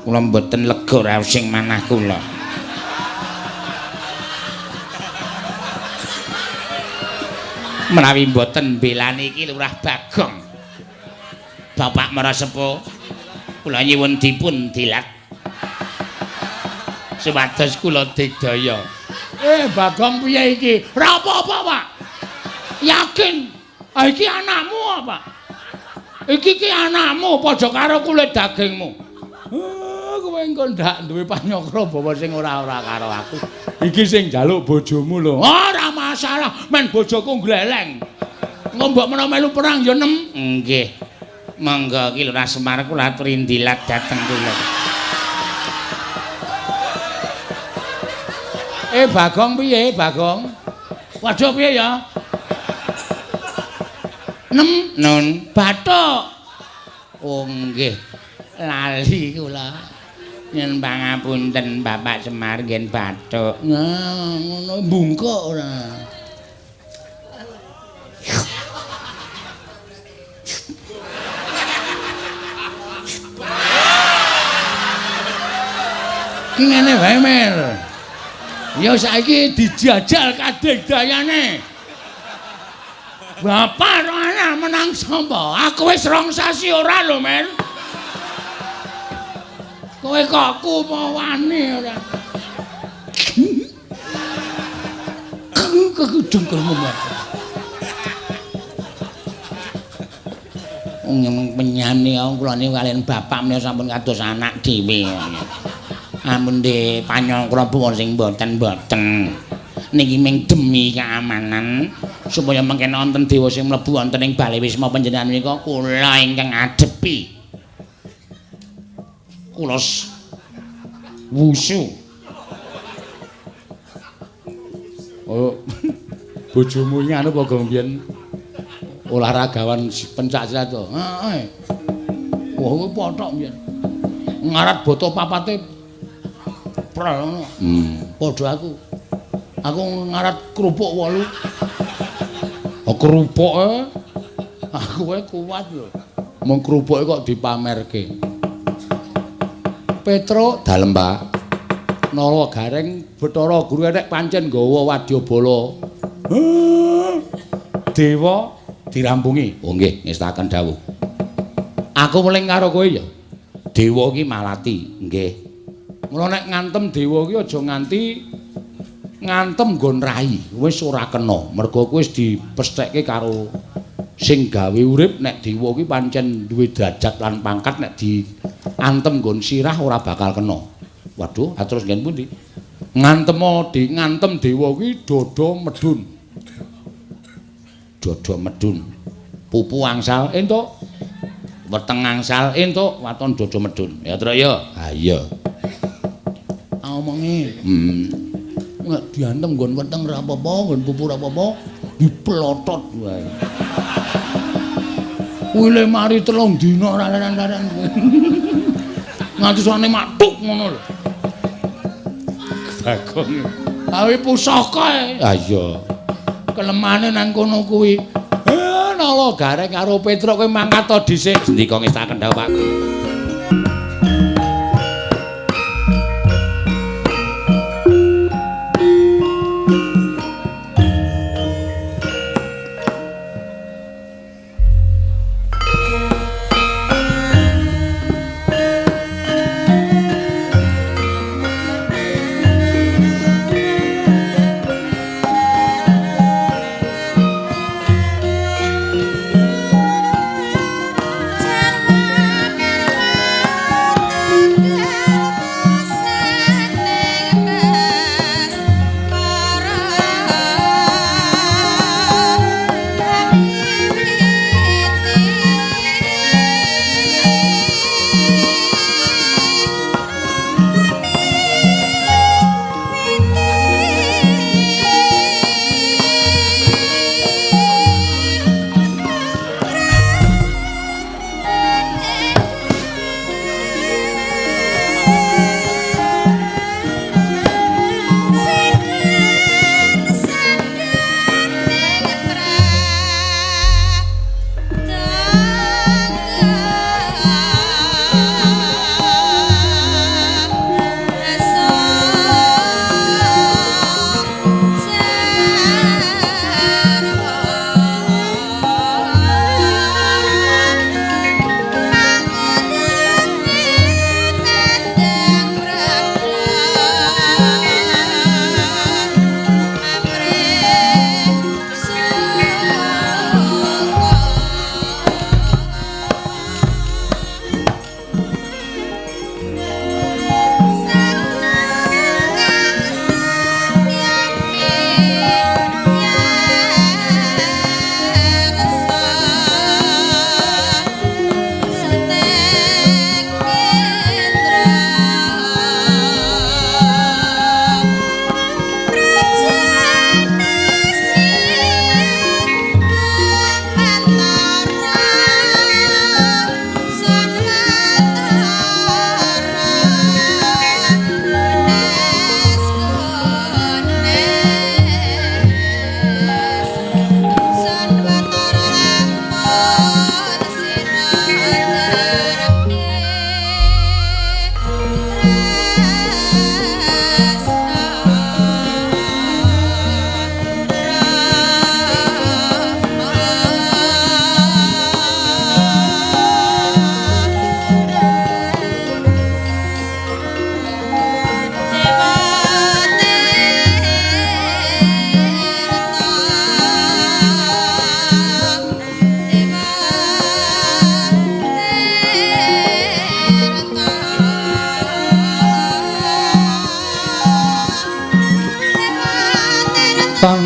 Kula mboten lega raos sing manah kula. Menawi mboten mbelani iki Lurah Bagong. Bapak Marasepuh, kula nyuwun dipun dilat supados kula digdaya. Bagong piye iki? Ora apa-apa, Pak. Yakin. Ah iki anakmu apa? Iki ki anakmu padha karo kulit dagingmu. Kowe engko ndak duwe panyokra bawa sing ora-ora karo aku. Iki sing njaluk bojomu lho. Ora masalah, men bojoku gleleng. Engko mbok menawa melu perang ya nem. Nggih. Monggo ki Lurah Semar kula aturi ndilat dhateng kula. Bagong piye, Bagong? Waduh piye ya? Nem nun bathuk. Oh nggih. Lali kula. Nyuwun pangapunten Bapak Semar ngen bathuk. Nah, ngono bungkuk ora. Ki ngene wae, Mer. Ya saiki dijajal kadigdayane. Bapak ro anak menang sapa? Aku wis 2 sasi ora lho, Mer. Kowe kok ku mau wani ora? Kekudungkelmu. Wong penyane kula niku kaliyan bapak menika sampun kados anak dhewe. Ampun de panyangkra bawa sing mboten-mboten. Niki ming demi keamanan supaya mengken wonten dewa sing mlebu wonten ing bale wisma panjenengan menika kula ingkang adepi. Kula wusu. Oh, bojomu iki anu apa gong biyen olahragawan pencak silat to? Heeh. Wah, kuwi pothok biyen. Ngarat boto papate prel ngono. Padha aku. Aku ngarat kerupuk 8. Oh, kerupuke. Aku wae kuat lho. Mung kerupuke kok dipamerke. Petruk dalem, Pak. Nala Gareng Bathara Guru nek pancen nggawa wadyabala. Dewa dirampungi. Oh nggih, ngestaken dawuh. Aku weling karo kowe ya. Dewa iki malati, nggih. Mula nek ngantem dewa iki aja nganti ngantem nggon rai, wis ora kena. Mergo kuwi wis dipesthekke karo sing gawe urip nek dewa iki pancen duwe derajat lan pangkat nek diantem nggon sirah ora bakal kena. Waduh, terus nggen pundi? Ngantem dewa kuwi dada medhun. Dada medhun. Pupu angsal entuk. Weteng angsal entuk, waton dada medhun. Ya, Truk ya. Ha iya. Omongi. Nek diantem nggon weteng ora apa-apa, nggon pupu ora apa-apa, diplotot wae. Kuwi le mari 3 dina ora leren-leren. Nganti sane matuk ngono lho. Bagong. Awi pusaka. Ha iya. Kelemane nang kono kuwi. Nala Gareng karo Petruk kowe mangkat to dhisik. Sendika ngestaken dawuh, Pak. Jarwa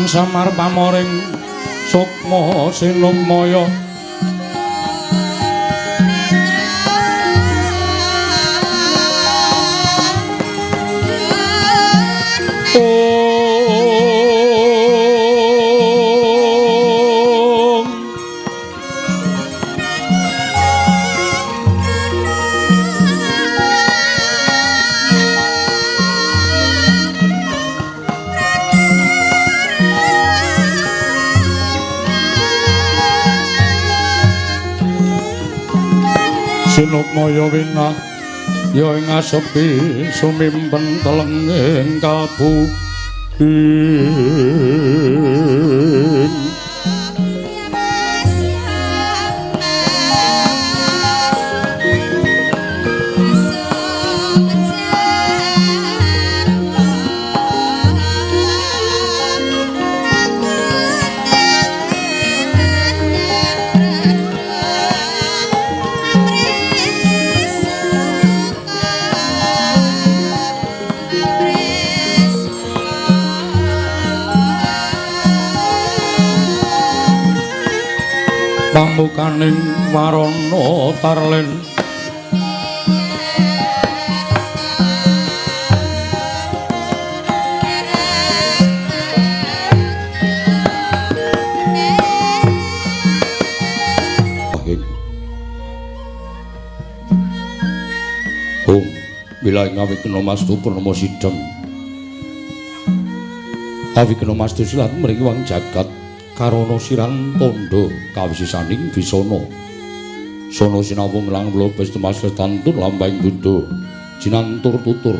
Kang samar pamoring sukma sinukmaya. Om. Sinukmaya winah ya ing asepi sumimpen telenging kalbu. Pamukaning warana tarlen Om wilayah ngawikna mastu purnama sidhem awikna mastu silat mriki wang jagat karana siran tandha kawisisaning bisana sono sinawung lang mlebes temas tantun lambang buddha jinantur tutur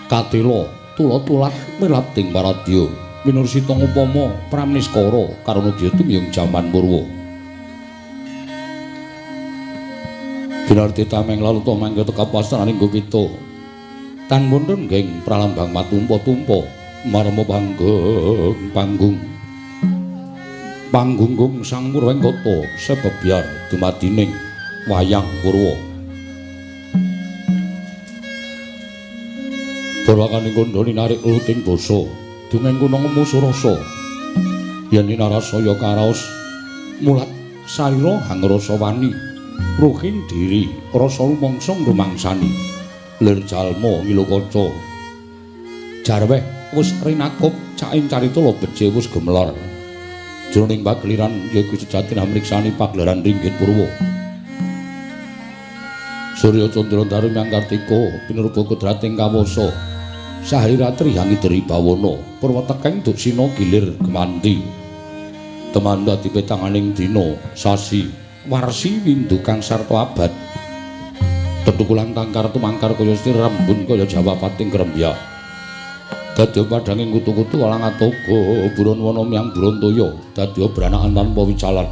katela tula-tulat milating paradya winursita upama pramniskara karana gya tumiyung jaman purwa binarti tameng laluta mangga tekapastraning gupita tan wonten geng pralambang matumpa-tumpa marma panggung panggung panggunggung sang Purwengkata sebebyar dumadining wayang purwa. Purwakaning kandha linarik luting basa dungeng kuna ngemu surasa yen ninarasaya karaos mulat sarira hangrasa wani ruhing diri rasa rumangsa ngrumangsani lir jalma ngilu kaca jarweh wis rinakup caing carita lobeje wis gemelar jroning pageliran yaiku sejatine amriksani pagelaran ringgit purwa. Surya Candra Daru Hyang Kartika pinurba kodrating kawasa sahari ratri hangideri bawana purwa tekeng duksina gilir gemanti teman dadi petanganing dina sasi warsi windu kang sarta abad tetukulan tangkar tumangkar kaya stir rembun kaya jawapating grembyak dadya padhanging kutu-kutu walang atoga buron wana miyang Brontoya dadya branakan tanpa wicalan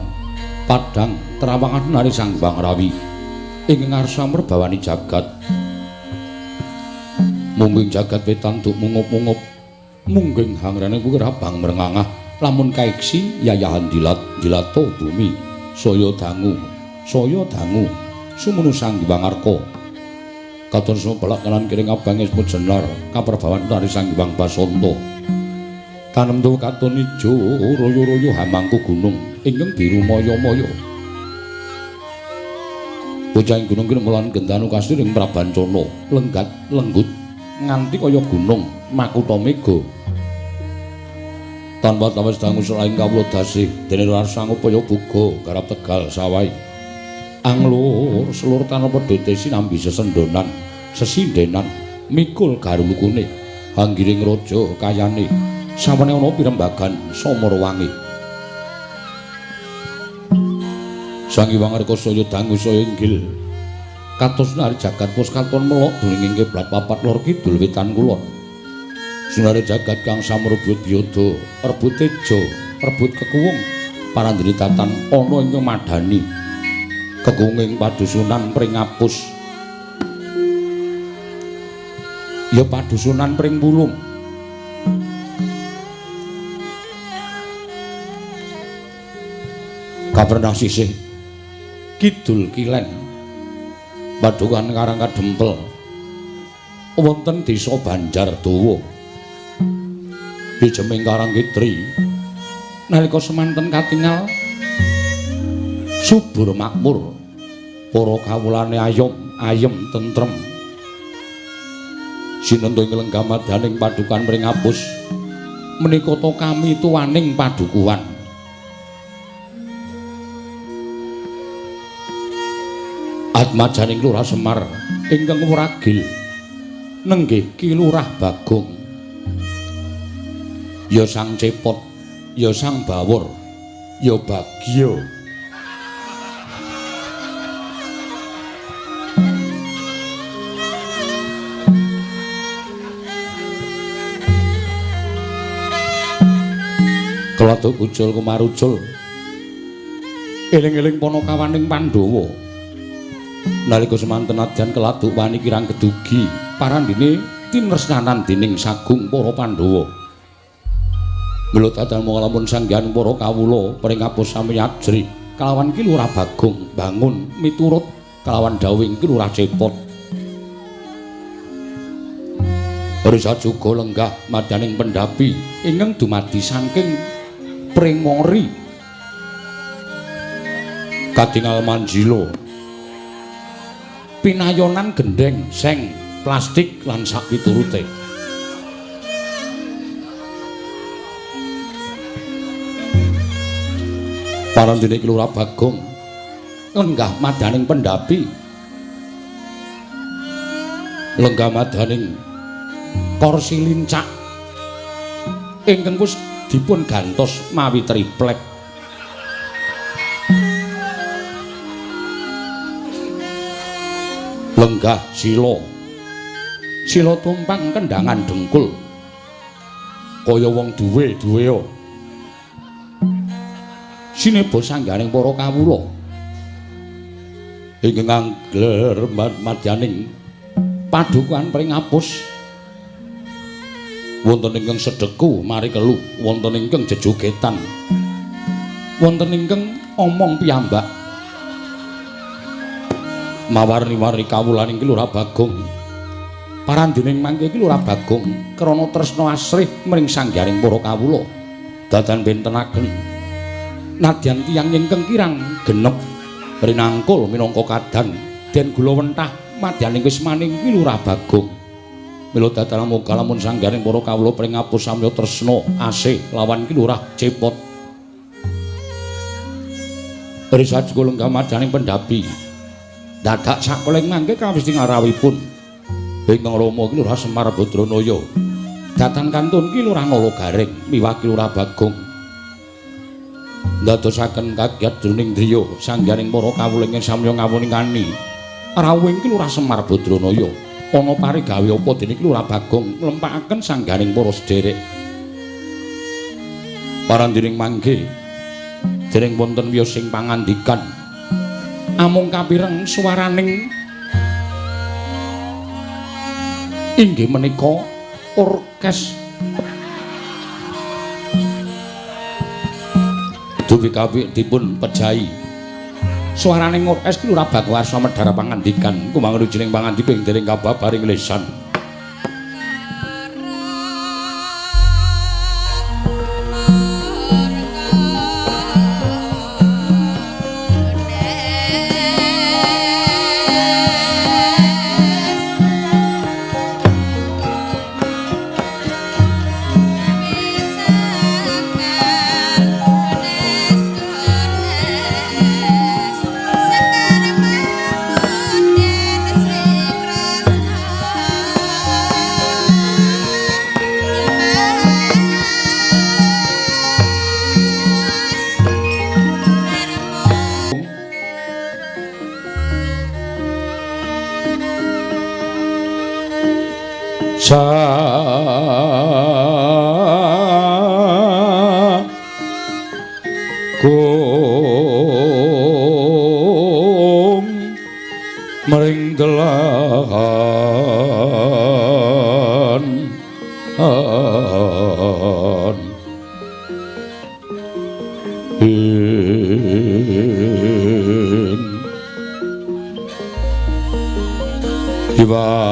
padhang trawangan nari Sang Bang Rawi ing ngarsa merbawani jagat mungging jagat wetan duk mungup-mungup mungging hangrane kuwi rabang mrengangah lamun kaiksi yayahan dilat dilato bumi saya dangu sumunu Sang Hyang Arka katon sumebelak kanan kiring abang esmu jenar kaperbawan tari Sang Hyang Basanta tanem tuwa katon ijo royo-royo hamangku gunung ingkang biru maya-maya bocah ing gunung kene mulan gendanu kasiring Prabancana lenggat lenggut nganti kaya gunung makutha mega tanpa tawes dangu selaing kawula dasih dene rarsang upaya buga garap tegal sawai anglur selur tanpa pedhote sinambi sesendonan sesindenan mikul garulukune hanggiring raja kayane sawane ana pirembagan samarawangi Sang Hyang Arka saya dangu saya inggil katos nari jagat wis katon melok duringing kiblat papat lor kidul wetan kulon sunare jagat kang samrebut biyada rebut teja rebut kekuwung parandene tatan ana ing madani kekunging padusunan pringapus ya padusunan pring pulung kaprenah sisih kidul kilen padukan Karang Kadempel wonten desa Banjardawa Ijeming Karangkitri nalika semanten katingal subur makmur, para kawulane ayom ayem tentrem. Sinentu ing lenggah madaning padukan Pringapus menika ta kami tuwaning padukuhan. Atmajaning Lurah Semar ingkang wragil nenggih Ki Lurah Bagong, ya Sang Cepot, ya Sang Bawor, ya Bagya. Keladuk ujul kumarucul eling-eling panakawaning Pandhawa. Nalika semanten nadyan keladuk wani kirang kedugi parandene tinresnanan dening sagung para Pandhawa. Mila datan mongko lamun sanggahan para kawula Pringapus sami ajrih kalawan Ki Lurah Bagong bangun miturut kalawan dawuhing Ki Lurah Cepot. Risa juga lenggah madaning pendapi ingkang dumadi saking Pringori katingal manjila pinayonan gendheng seng plastik lan sakpiturute. Parandene Ki Lurah Bagong lenggah madaning pendapi, lenggah madaning kursi lincak ingkang wis dipun gantos mawi triplek. Lenggah sila, sila tumpang kendangan dengkul kaya wong duwe-duwea. Sineba sangganing para kawula ingkang angler madyaning padukuhan Pringapus. Wonten ingkang sedeku mari kelu, wonten ingkang jejogetan, wonten ingkang omong piyambak. Mawarni-warni kawulaning Ki Lurah Bagong. Parandining mangke Ki Lurah Bagong krana tresna asrih mring sangganing para kawula dadan bentenaken nadyan tiyang ingkang kirang genep rinangkul minangka kadan den gula wentah madyaning wismaning Ki Lurah Bagong. Mila datan moga lamun sangganing para kawula Pringapus samya tresna asih lawan Ki Lurah Cepot. Risa juga lenggah madaning pendapi dadak sakoling mangke kawis tingarawipun ingkang rama Ki Lurah Semar Badranaya datan kantun Ki Lurah Nala Gareng miwah Ki Lurah Bagong ndadosaken kagiat jroning driya sangganing para kawula ingkang samya ngawoningani rawuhing Ki Lurah Semar Badranaya. Ana parigawe apa dene Ki Lurah Bagong nglempakaken sangganing para sederek. Parandining mangke dereng wonten wiyos sing pangandikan, amung kapireng swaraning inggih menika orkes. Duwi kawit dipun pejahi swaraning orkes Ki Lurah Bagong arsa medhar pangandikan kumangun jeneng pangandika ing dereng kababaring lesan. Sagung mring delahan ing Iwan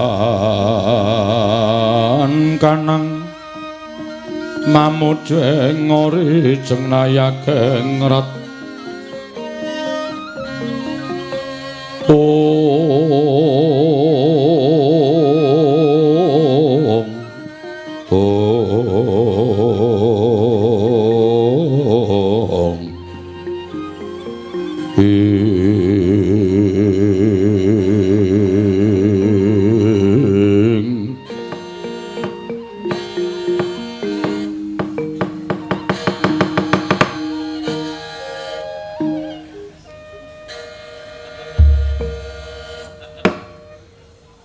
kanang Mamujeng orijeng nayageng rat ong ong ing.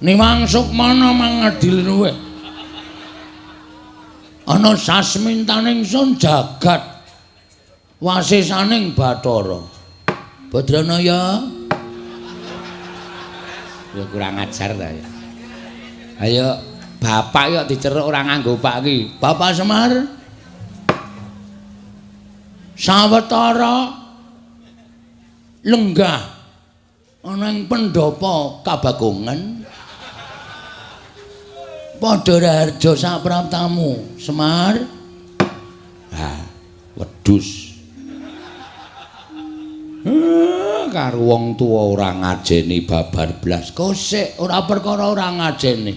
Niwang Sukmana mangadil luwih. Ana sasmintaning sun jagat wasisaning Bathara. Badranaya. Ya kurang ajar ta ya. Ayo bapak yo diceruk ora nganggo pak iki. Bapak Semar. Sawetara lenggah ana ing pendhapa Kabagongan. Padha raharja sapraptamu, Semar. Ha, wedhus. Karo wong tuwa ora ngajeni babar blas. Kosek ora perkara ora ngajeni.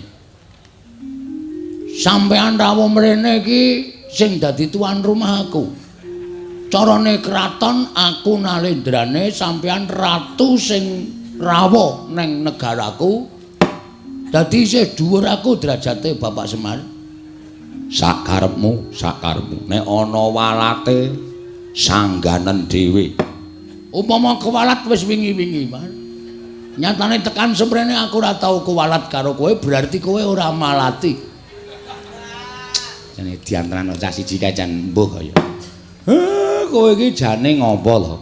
Sampeyan rawuh mrene iki sing dadi tuan rumah aku. Carane kraton aku nalendrane, sampeyan ratu sing rawuh neng negaraku. Dadi isih dhuwur aku derajate Bapak Semar. Sakarepmu, sakarepmu. Nek ana walate sangganen dhewe. Upama kewalat wis wingi-wingi, Mas. Nyatane tekan semrene aku ora tau kewalat karo kowe, berarti kowe ora malati. Jane diantenan cah siji kae jan mbuh kaya. Kowe iki jane ngopo to?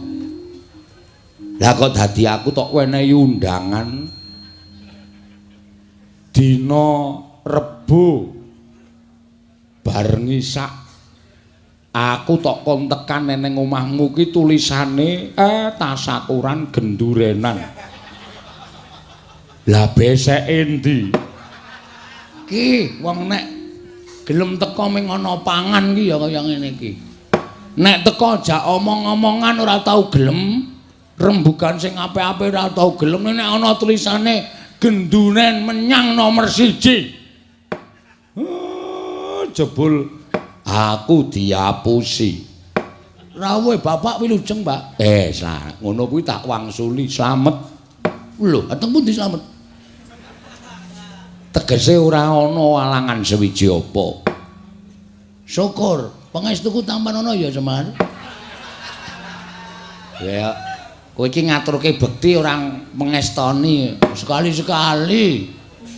Lah kok dadi aku tok wenehi undangan dina Rebo bar ngisak aku tok kon tekan neneng omahmu ki tulisane tasakuran gendurenan. Lah beseke endi? Ki wong nek gelem teko ming ana pangan ki ya kaya ngene iki. Nek teko jak omong-omongan ora tau gelem, rembugan sing apik-apik ora tau gelem, nek ana tulisane genduren menyang nomor 1. Jebul aku diapusi. Rawuh bapak wilujeng, Pak. Ngono kuwi tak wangsuli slamet. Lho, ateng pundi slamet? Tegese ora ana alangan sewiji apa. Syukur, pangestuku tampan ana ya, Semar. Ya, kowe iki ngaturke bekti ora mengestoni. Sekali-sekali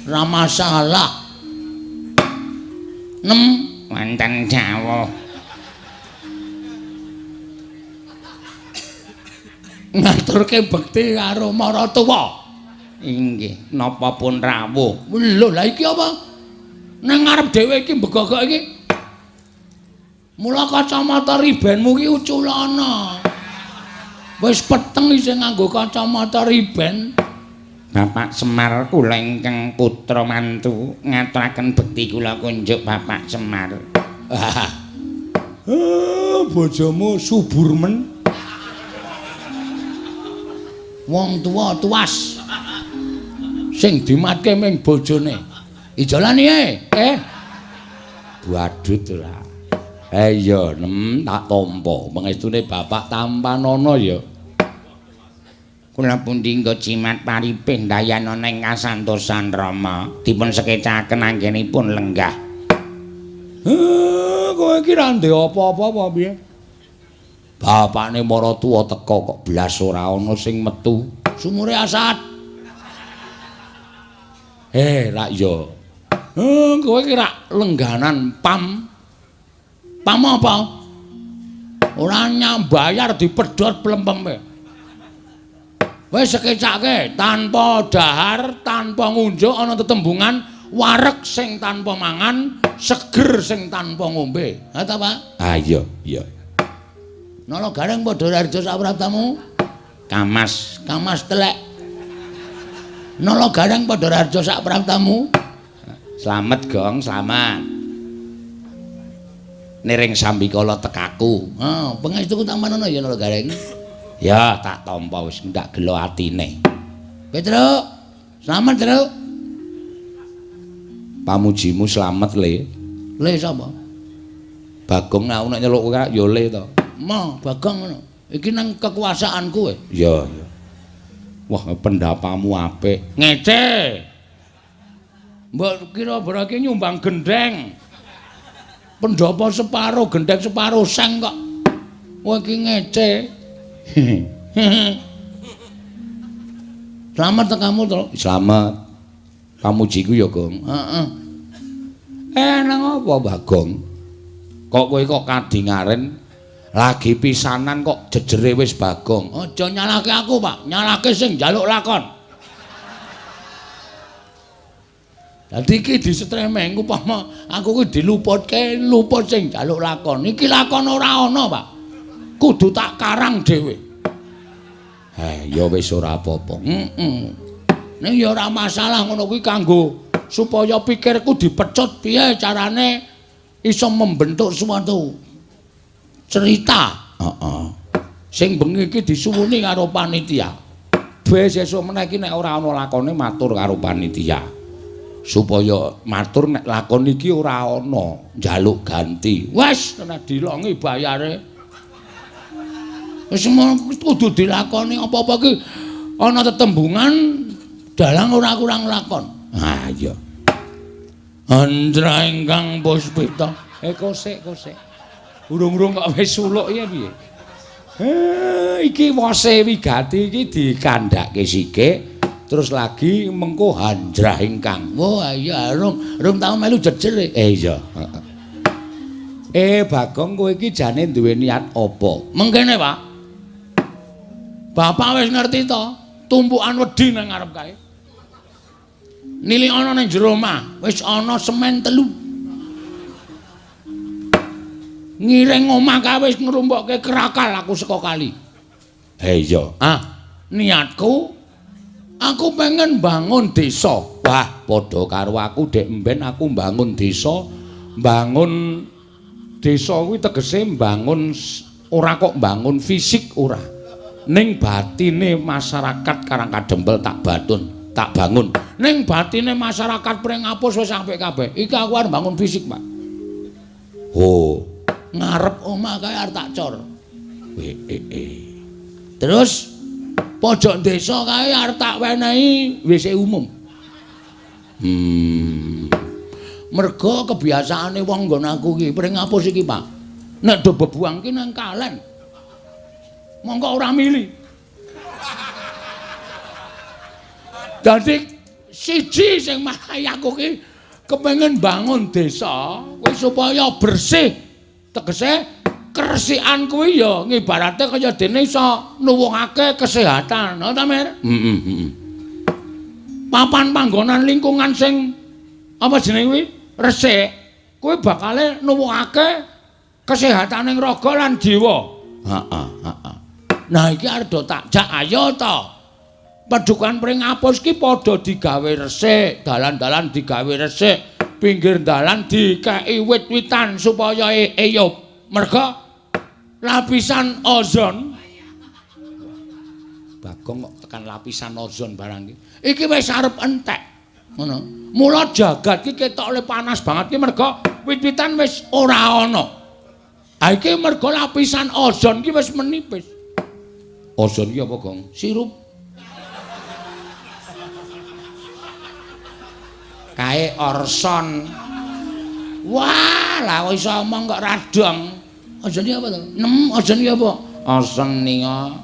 ora masalah. Nem wonten jawuh. Ngaturke bekti karo maratuwa. Inggih, napa pun rawuh. Lho, lha iki apa? Nang ngarep dhewe iki mbegogok iki. Mula kacamata ribenmu iki uculana. Wis peteng isih nganggo kacamata riben. Bapak Semar kula ingkang putra mantu ngaturaken bekti kula kunjuk Bapak Semar. Bojomu subur men. Wong tuwa tuas. Sing dimatke ming bojone. Ijolan iye? Badut ora. Iya, nem tak tampa. Mengestune bapak tampanana ya. Kula pundi nggo jimat paripih ndayanana ing kasantosan Rama, dipun sekecaken anggenipun lenggah. Kowe iki ra ndek apa-apa apa piye? Bapakne maratuwa teka kok blas ora ana sing metu. Sumure asat. Rak ya. Kowe iki rak lengganan pam. Pam apa? Ora nyambayar dipedhot plempeme. Wis sekecake tanpa dahar, tanpa ngunjuk ana tetembungan wareg sing tanpa mangan, seger sing tanpa ngombe. Ha ta, Pak? Ah iya, iya. Nala gareng padha raharja sapraptamu? Kamas, kamas telek. Nala gareng padha raharja sapraptamu? Slamet, Gong, slamet. Niring sambikala tekaku. Ha, pangestuku tampanana ya Nala Gareng. Ya, tak tampa wis ndak gelo atine. Petruk, slamet, Truk. Pamujimu slamet, Le. Le sapa? Bagong aku nek nyeluk kowe ya Le to. Ma, Bagong ngono. Iki nang kekuasaanku kowe. Iya, iya. Wah, pendapamu apik. Ngece. Mbok kira berarti nyumbang gendheng. Pendhapa separo, gendheng separo seng kok. Kowe iki ngece. Slamet tekamu, Truk. Slamet. Pamujiku ya, Gong. Heeh. Nang apa, Bagong? Kok kowe kok kadingaren lagi pisanan kok jejere wis Bagong. Aja nyalahke aku, Pak. Nyalahke sing njaluk lakon. Dadi iki disetremeng upama aku kuwi diluputke, luput sing njaluk lakon. Iki lakon ora ana, Pak. Kudu tak karang dhewe. Ya wis ora apa-apa. Heeh. Ning ya ora masalah ngono kuwi kanggo supaya pikirku dipecut piye carane iso membentuk suatu cerita. Heeh. Sing bengi iki disuwuni karo panitia. Wis sesuk meneh iki nek ora ana lakone matur karo panitia. Supaya matur nek lakon iki ora ana, njaluk ganti. Wis kena dilongi bayare. Wis kudu dilakoni apa-apa iki ana tetembungan dalang ora kurang lakon. Ah iya. Andra ingkang puspita. Kosek kosek. Urung-urung kok wis suluk ya piye? Iki wose wigati iki dikandhake sithik terus lagi mengko handrah ingkang. Wah iya rung tau melu jejer. Iya. Heeh. Bagong kowe iki jane duwe niat apa? Mengkene, Pak. Bapak wis ngerti to, tumpukan wedi nang ngarep kae. Nilik ana ning jero omah, wis ana semen 3. Ngiring omah kae wis ngrumpokke krakal aku saka kali. Iya. Ah, niatku aku pengen bangun desa. Wah, padha karo aku dek mben aku bangun desa. Bangun desa kuwi tegese bangun ora kok bangun fisik ora. Ning batine masyarakat Karang Kadempel tak batun, tak bangun. Ning batine masyarakat Pringapus wis apik kabeh. Iki aku arep bangun fisik, Pak. Oh, ngarep omah kae arep tak cor. Terus pojok desa kae arep tak wenehi WC umum. Mergo kebiasaane wong nggon aku iki Pringapus iki, Pak. Nek do bebuang ki nang kalen. Mongko ora mili. Dadi siji sing marai aku ki kepengin bangun desa kuwi supaya bersih. Tegese keresikan kuwi ya ngibarate kaya dene iso nuwuhake kesehatan, ha ta, Mir? Heeh. Papan panggonan lingkungan sing apa jenenge kuwi resik, kuwi bakale nuwuhake kesehataning raga lan jiwa. Heeh, heeh. Nah iki arep do tak jak ayo to. Padukan Pringapus ki padha digawe resik, dalan-dalan digawe resik, pinggir dalan dikeki wit-witan supaya eyup. Merga lapisan ozon. Bagong kok tekan lapisan ozon barang iki. Iki wis arep entek. Ngono. Mula jagat ki ketok le panas banget ki merga wit-witan wis ora ana. Ha iki merga lapisan ozon ki wis menipis. Ozon ki apa, Gong? Sirup. Kae orson. Wah, lah kok iso omong kok radong. Ozon ki apa to? Nem, ozon ki apa? Orson nika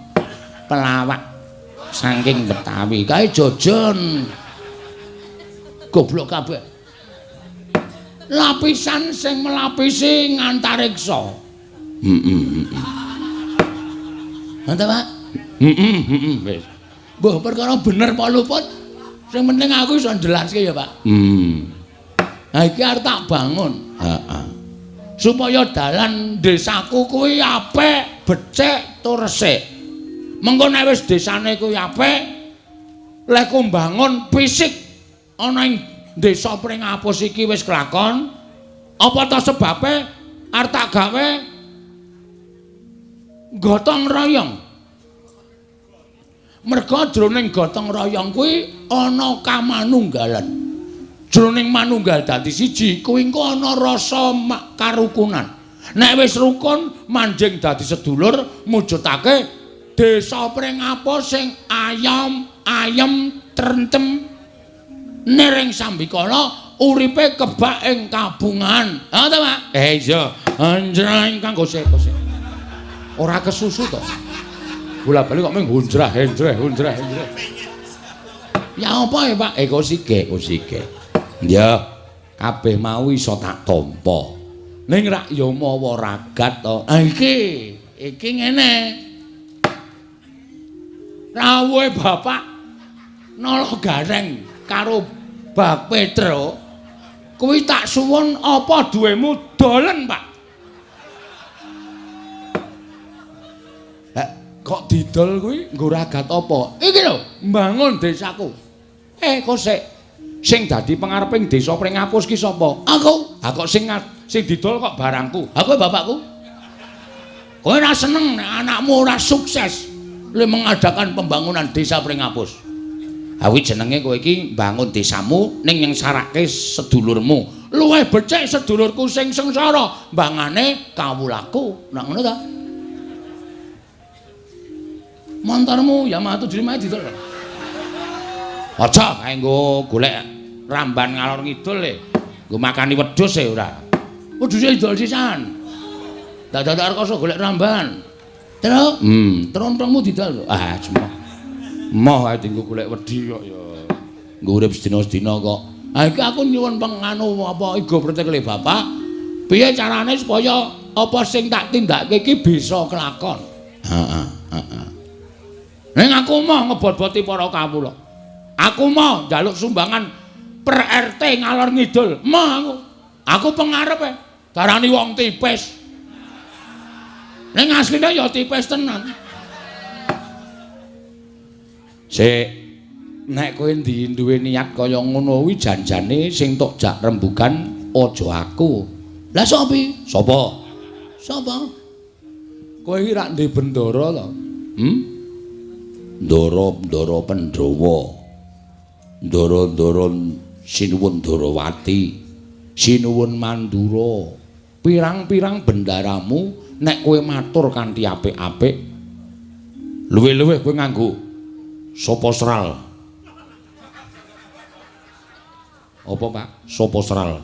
pelawak saking Betawi. Kae jojon. Goblok kabeh. Lapisan sing melapisi ngantariksa. Heeh. Ngono ta, Pak? Heeh, wis. Mbah perkara bener apa luput, sing penting aku iso njelaske ya, Pak. Nah iki arep tak bangun. Heeh. Supaya dalan desaku kuwi apik, becik tur resik. Mengko nek wis desane kuwi apik, lek ku mbangun fisik ana ing desa Pringapus iki wis kelakon, apa ta sebabe Arep tak gawe gotong royong. Merga jroning gotong royong kuwi ana kamanunggalan. Jroning manunggal dadi siji kuwi engko ana rasa karukunan. Nek wis rukun manjing dadi sedulur mujudake desa Pringapus sing ayom, ayem, trentem niring sambikala uripe kebak ing kabungan. Ha ta, Pak? Iya. Anjreng ingkang gosek-gosek. Ora kesusu to. Bola-bali kok mung hunjrah, henjreh, hunjrah, henjreh. Ya apa ya, Pak? Kosike, kosike. Ya, kabeh mau iso tak tampa. Ning rak ya mawa ragat to. Ha iki, iki ngene. Rawuhe Bapak Nala Gareng karo Bak Petro kuwi tak suwun apa duwemu dolen, Pak. Kok didol kuwi nggo ragat apa? Iki lho, mbangun desaku. Kok sik sing dadi pengareping desa Pringapus ki sapa? Aku. Ha kok sing didol kok barangku. Ha kowe bapakku. Kowe ora seneng nek anakmu ora sukses le mengadakan pembangunan desa Pringapus. Ha kuwi jenenge kowe iki mbangun desamu ning nyengsarake sedulurmu. Luwih becik sedulurku sing sengsara mbangane kawulaku. Nek ngono ta? Montormu Yamaha 75 didol. Aja kae nggo golek ramban ngalor ngidul le. Nggo makani wedhus e ora. Wedhuse didol sisan. Dadak rekoso golek ramban. Terus, trontongmu didol. Ah, cuma. Moh ae dienggo golek wedhi kok ya. Nggo urip sedina-sedina kok. Ha iki aku nyuwun penganu apa igo pretekle Bapak. Piye carane supaya apa sing tak tindakake iki bisa kelakon? Heeh, heeh. Ning aku moh ngebot-boti para kawula. Aku moh njaluk sumbangan per RT ngalor ngidul. Moh aku. Aku pengarepe darani wong tipis. Ning asline ya tipis tenan. Sik, nek kowe duwe niat kaya ngono kuwi janjane sing tok jak rembugan aja aku. Lah sapa? Sapa? Sapa? Kowe iki rak ndek bendara to? Ndara-ndara Pandhawa. Ndara-ndara Sinuwun Darawati, Sinuwun Mandura. Pirang-pirang bendaramu nek kowe matur kanthi apik-apik, luwih-luwih kowe nganggo sapa sral. Apa, Pak? Sapa sral?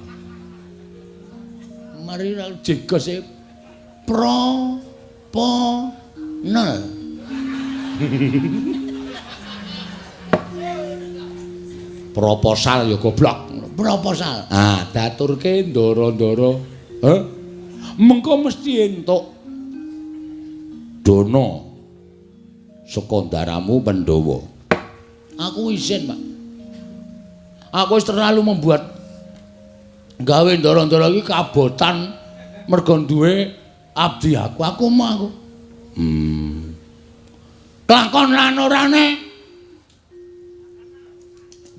Mari jegose pro po nel. Proposal ya goblok. Proposal. Ah, daturke ndara-ndara. Heh. Mengko mesti entuk dana saka ndaramu Pandhawa. Aku izin, Pak. Aku wis terlalu membuat gawe ndara-ndara iki kabotan mergo duwe abdi aku. Aku mau aku. Kelakon lan orane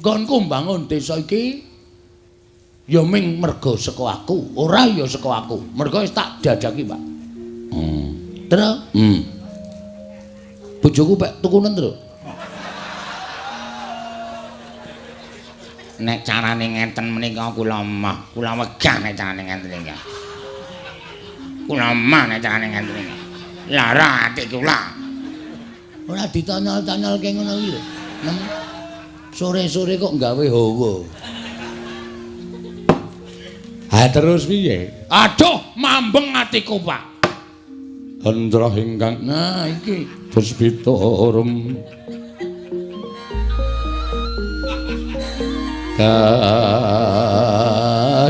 nggonku mbangun desa iki ya ming mergo saka aku, ora ya saka aku. Mergo wis tak dadaki, Pak. Terus? Bojoku pek tukunen, Tru. Nek carane ngenten menika kula moh, kula wegah nek carane ngenten iki. Kula moh nek carane ngenten iki. Lara ati kula. Ora ditanyol-tanyolke ngono iki lho. Sore-sore kok gawe hawa. Ha terus piye? Aduh, mambeng atiku, Pak. Hendra ingkang nah iki puspita rum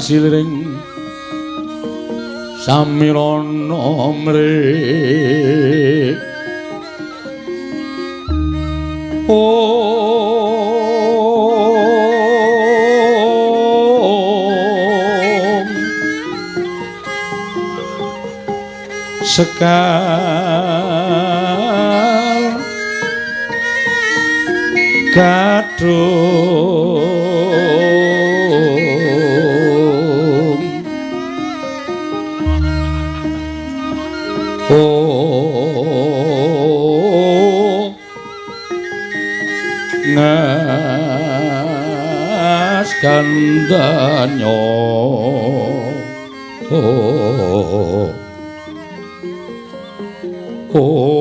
kasiliring samirana mrih. Om sekar kadung Nyo oh oh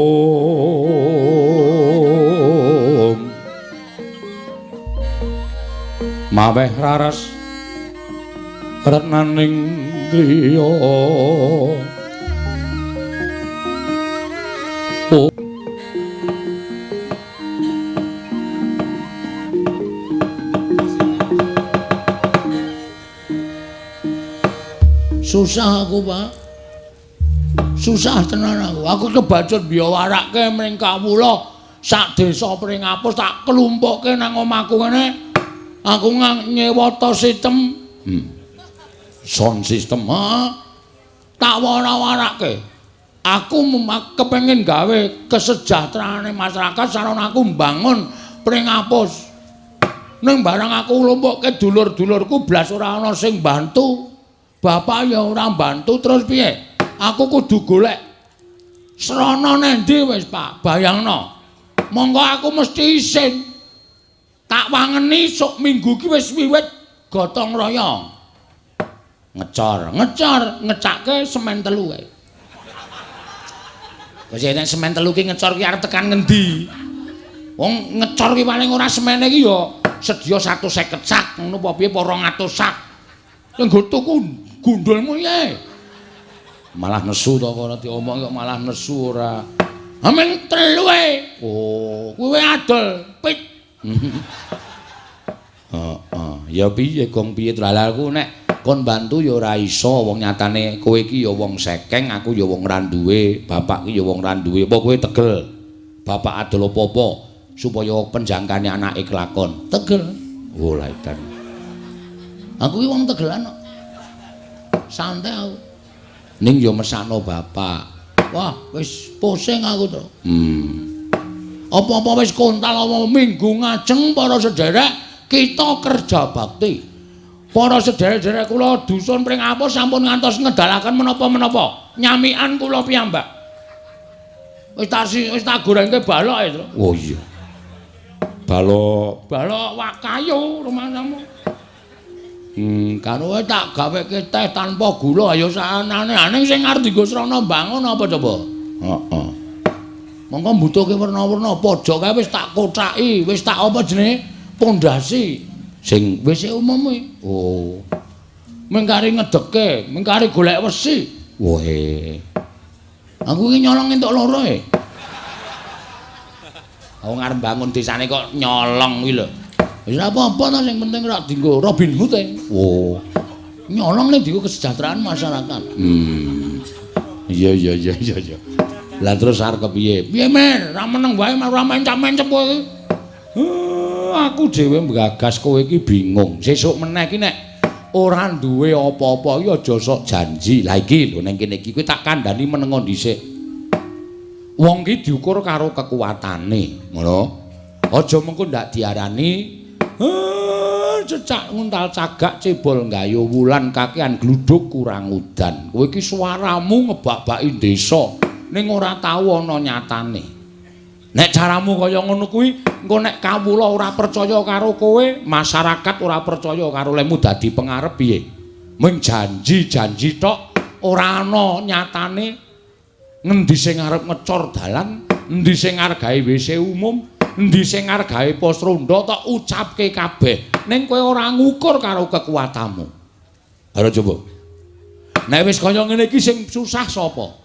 maweh raras retnaning griya. Susah aku, Pak. Susah tenan aku. Aku kebacut biyawarake mring kawula sak desa Pringapus tak klumpukke nang omahku ngene. Aku nyewa to sistem. Sound system. Ha. Tak wara-warake. Aku kepengin gawe kesejahteraane masyarakat sarana aku mbangun Pringapus. Ning barang aku nglumpukke dulur-dulurku blas ora ana sing bantu. Bapak ya ora mbantu terus piye? Aku kudu golek srana nendi wis, Pak? Bayangno. Monggo aku mesti isin. Tak wangeni sok minggu ki wis wiwit gotong royong. Ngecor, ngecor, ngecake semen telu kae. Wis nek semen telu ki ngecor ki arep tekan ngendi? Wong ngecor ki paling ora semene ki ya sedya 150 sak ngono apa piye apa 200 sak. Nggo tuku gundulmu ye. Malah nesu to ora diomong kok malah nesu ora. Amen telu e. Oh, kuwi adol pit. Heeh, ya piye gong piye aku nek kon bantu ya ora iso wong nyatane kowe iki ya wong sekeng, aku ya wong ra duwe, bapak ki ya wong ra duwe. Apa kowe tegel? Bapak adol apa-apa supaya penjangkane anake kelakon. Tegel. Oh, lha edan. Aku ki wong tegelan kok. Santai aku. Ning ya mesakno bapak. Wah, wis pusing aku to. Apa-apa wis kontal apa minggu ngajeng para sederek kita kerja bakti. Para sederek-sederek kula dusun Pringapus sampun ngantos ngedalaken menapa-menapa. Nyamikan kula piyambak. Wis tak gorengke balok e, Tru. Oh iya. Balok, balok wak kayu rumangsamu. Karo tak gaweke teh tanpa gula ayo saanane. Ning sing arep dienggo srana mbangun apa coba? Heeh. Monggo mbutuhke werna-werna pojok kae wis tak kocaki, wis tak apa jenenge? Pondasi. Sing WC umum kuwi. Oh. Mengkari ngedeke, mengkari golek wesi. Wohe. Aku iki nyolong entuk loro e. Wong arep bangun desane kok nyolong kuwi lho. Wis ora apa-apa to sing penting ora dienggo Robin Hood e. Oh. Nyolong ning dienggo kesejahteraan masyarakat. Iya iya iya iya iya. Lah terus arep kepiye? Piye Mer? Ra meneng wae ora mencap-mencep kowe iki. Aku dhewe nggagas kowe iki bingung. Sesuk meneh iki nek ora duwe apa-apa iki aja sok janji. Lah iki lho ning kene iki kowe tak kandhani menengo dhisik. Wong ki diukur karo kekuatane, ngono. Aja mengko ndak diarani cecak nguntal cagak cebol nggayu wulan kakean gluduk kurang udan. Kowe iki suaramu ngebak-baki desa ning ora tau ana nyatane. Nek caramu kaya ngono kuwi, engko nek kawula ora percaya karo kowe, masyarakat ora percaya karo lemu dadi pengarep piye? Mung janji-janji tok ora ana nyatane. Ngendi sing arep ngecor dalan, endi sing arep gawe WC umum, endi sing arep gawe pos ronda tok ucapke kabeh. Ning kowe ora ngukur karo kekuatanmu. Ayo coba. Nek wis kaya ngene iki sing susah sapa?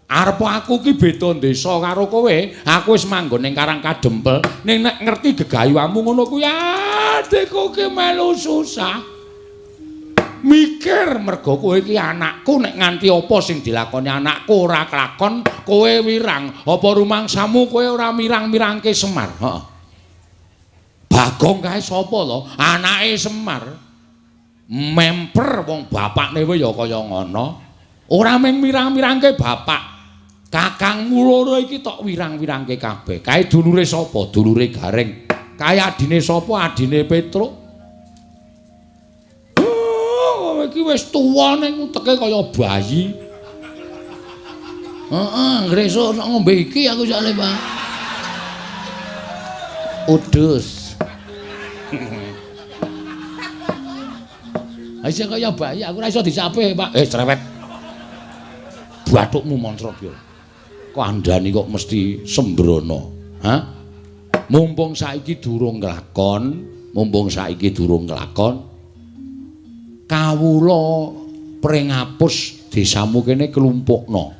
Arep aku ki beda desa karo kowe, aku wis manggon ning Karang Kadempel, ning nek ngerti gegayuhamu ngono kuwi adikku ki melu susah. Mikir mergo kowe iki anakku, nek nganti apa sing dilakoni anakku ora kelakon, kowe wirang. Apa rumangsamu kowe ora mirang-mirangke Semar? Heeh. Bagong kae sapa to? Anake Semar. Memper wong bapakne wae ya kaya ngono. Ora mung mirang-mirangke bapak, kakangmu loro iki tok wirang-wirangke kabeh. Kae dulure sapa? Dulure Gareng. Kae adine sapa? Adine Petruk. Oh, iki wis tuwa ning uteke kaya bayi. Heeh, ngresuk sok ngombe iki aku soalé, Pak. Udus. Isih kaya bayi, aku ora iso disapih, Pak. Cerewet. Bathukmu Mantrabya. Kok andani kok mesti sembrono. Hah? Mumpung saiki durung kelakon, kawula Pringapus desamu kene klumpukno.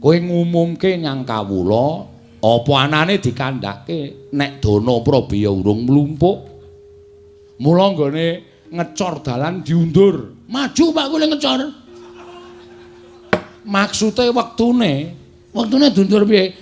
Kowe ngumumke nyang kawula apa anane dikandhake nek dana prabaya urung mlumpuk. Mula nggone ngecor dalan diundur. Maju Pak kowe ngecor. Maksude wektune, wektune diundur piye?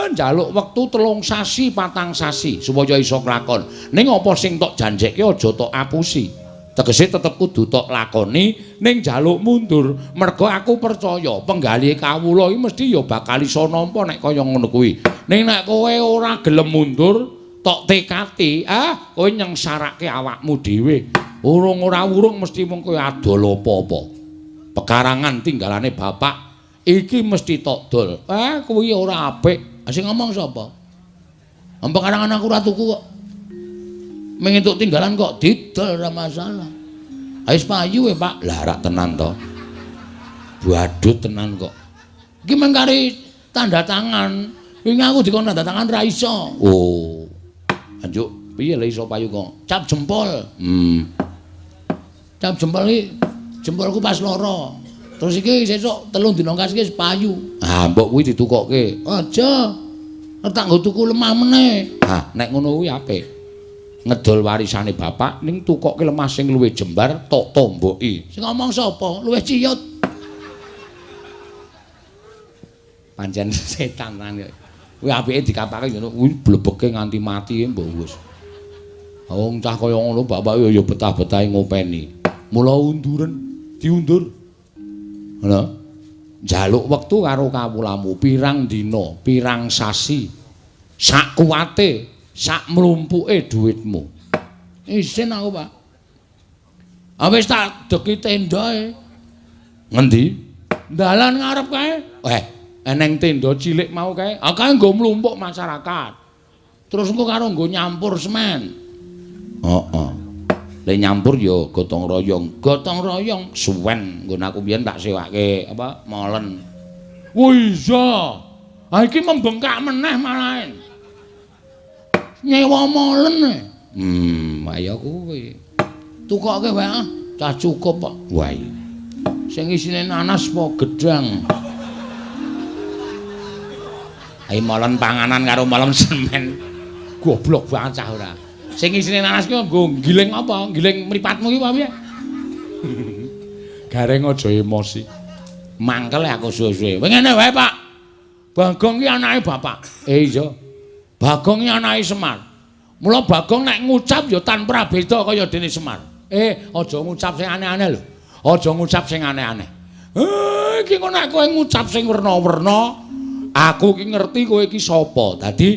Njaluk wektu 3 sasi, 4 sasi supaya iso kelakon. Ning apa sing tok janjekke aja tok apusi. Tegese tetep kudu tok lakoni ning njaluk mundur. Merga aku percaya penggalih kawula iki mesti ya bakal iso nampa nek kaya ngono kuwi. Ning nek kowe ora gelem mundur, tok tekati, kowe nyengsarake awakmu dhewe. Urung ora urung mesti mung kowe adol apa-apa. Pekarangan tinggalane bapak iki mesti tok dol. Kuwi ora apik. Sing ngomong sapa? Pekarangan aku ora tuku kok. Mung entuk tinggalan kok didol ora masalah. Wis payu e, Pak. Lah rak tenan to. Badut tenan kok. Iki mung kari tanda tangan. Wingi aku dikon tanda tangan ra iso. Oh. Anjuk piye le iso payu kok? Cap jempol. Cap jempol iki jempolku pas loro. Terus iki sesuk 3 dina kas iki wis payu. Ah, mbok kuwi ditukokke. Aja. Tak nggo tuku lemah meneh. Ah, nek ngono kuwi apik. Ngedol warisane bapak ning tukokke lemah sing luwih jembar tok tomboki. Sing ngomong sapa? Luwih ciyut. Pancen setan tenan kok. Kuwi apike dikapake ngono kuwi blebeke nganti mati mbok wis. Wong cah kaya ngono bapak ya betah-betahe ngopeni. Mula unduren, diundur. Ngono. Njaluk wektu karo kawulamu pirang dina, pirang sasi. Sak kuwate, sak mlumpuke dhuwitmu. Isin aku, Pak. Wis tak deki tendae. Ngendi? Dalan ngarep kae. Eneng tenda cilik mau kae. Ah kae nggo mlumpuk masyarakat. Terus engko karo nggo nyampur semen. Heeh. Le nyampur ya gotong royong. Gotong royong suwen nggon aku biyen tak sewake apa molen. Oh iya. Ha iki membengkak meneh malahan. Nyewa molen. Ayo kuwi. Tukoke wae ah, cah cukup kok. Wah. Iya. Sing isine nanas apa gedang? Ayo molen panganan karo molen semen. Goblok banget cah ora. Sing isine nanas ki nggo giling apa? Giling mripatmu ki apa piye? Gareng aja emosi. Mangkel aku suwe-suwe. Ngene wae, Pak. Bagong ki anake bapak. Iya. Bagong ki anake Semar. Mula Bagong nek ngucap ya tanpa beda kaya dene Semar. Aja ngucap sing aneh-aneh lho. Aja ngucap sing aneh-aneh. Iki kok nek kowe ngucap sing werna-werna, aku ki ngerti kowe iki sapa. Dadi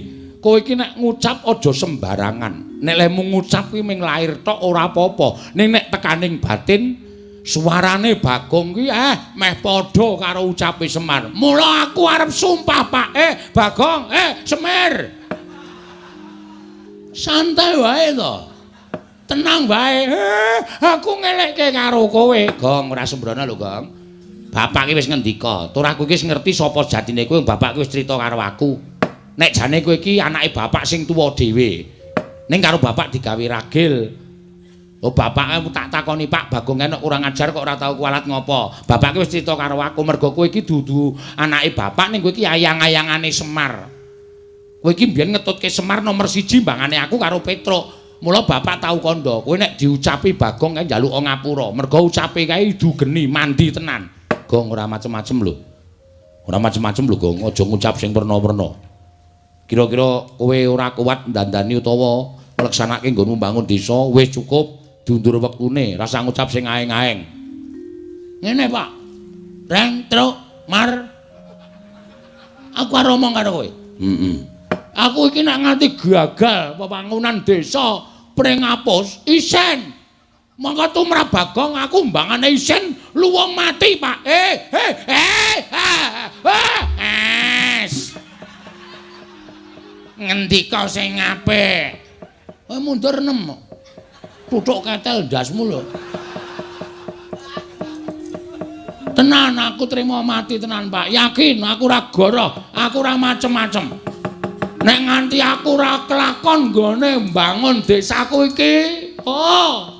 kowe iki nek ngucap aja sembarangan. Nek lehmu ngucap kuwi mung lair tok ora apa-apa. Ning nek tekaning batin suarane Bagong kuwi meh padha karo ucape Semar. Mula aku arep sumpah, Pak. Bagong, Semir. Santai wae to. Tenang wae. Aku ngelekke karo kowe. Gong, ora sembrono lho, Gong. Bapak ki wis ngendika, tur aku iki wis ngerti sapa jatine kowe, bapak ki wis crita karo aku. Nek jane kowe iki anake bapak sing tuwa dhewe. Ning karo bapak digawe ragil. Oh, bapake tak takoni, Pak, Bagong enek kurang ajar kok ora tau kualat ngopo. Bapak ki wis crita karo aku mergo kowe iki dudu anake bapak ning kowe iki ayang-ayangane Semar. Kowe iki mbiyen ngetutke Semar nomor 1 mbangane aku karo Petruk. Mula bapak tau kandha, kowe nek diucapi Bagong kae njaluk ngapura. Mergo ucape kae idu geni mandi tenan. Gong ora macem-macem lho. Ora macem-macem lho, Gong. Aja ngucap sing werna-werna. Kira-kira kowe ora kuat ndandani utawa ngleksanake nggonmu mbangun desa, wis cukup diundur wektune, rasa ngucap sing aeng-aeng. Ngene, Pak. Reng, truk, mar. Aku arep omong karo kowe. Heeh. Aku iki nek nganti gagal pembangunan desa Pringapus, isen. Mongko tumrap Bagong aku mbangane isen luwung mati, Pak. Es. Ngendika sing apik. Kowe mundur 6. Tuthuk ketel ndasmu lho. Tenan aku trimo mati tenan, Pak. Yakin aku ora goroh, aku ora macem-macem. Nek nganti aku ora kelakon nggone mbangun desaku iki, oh.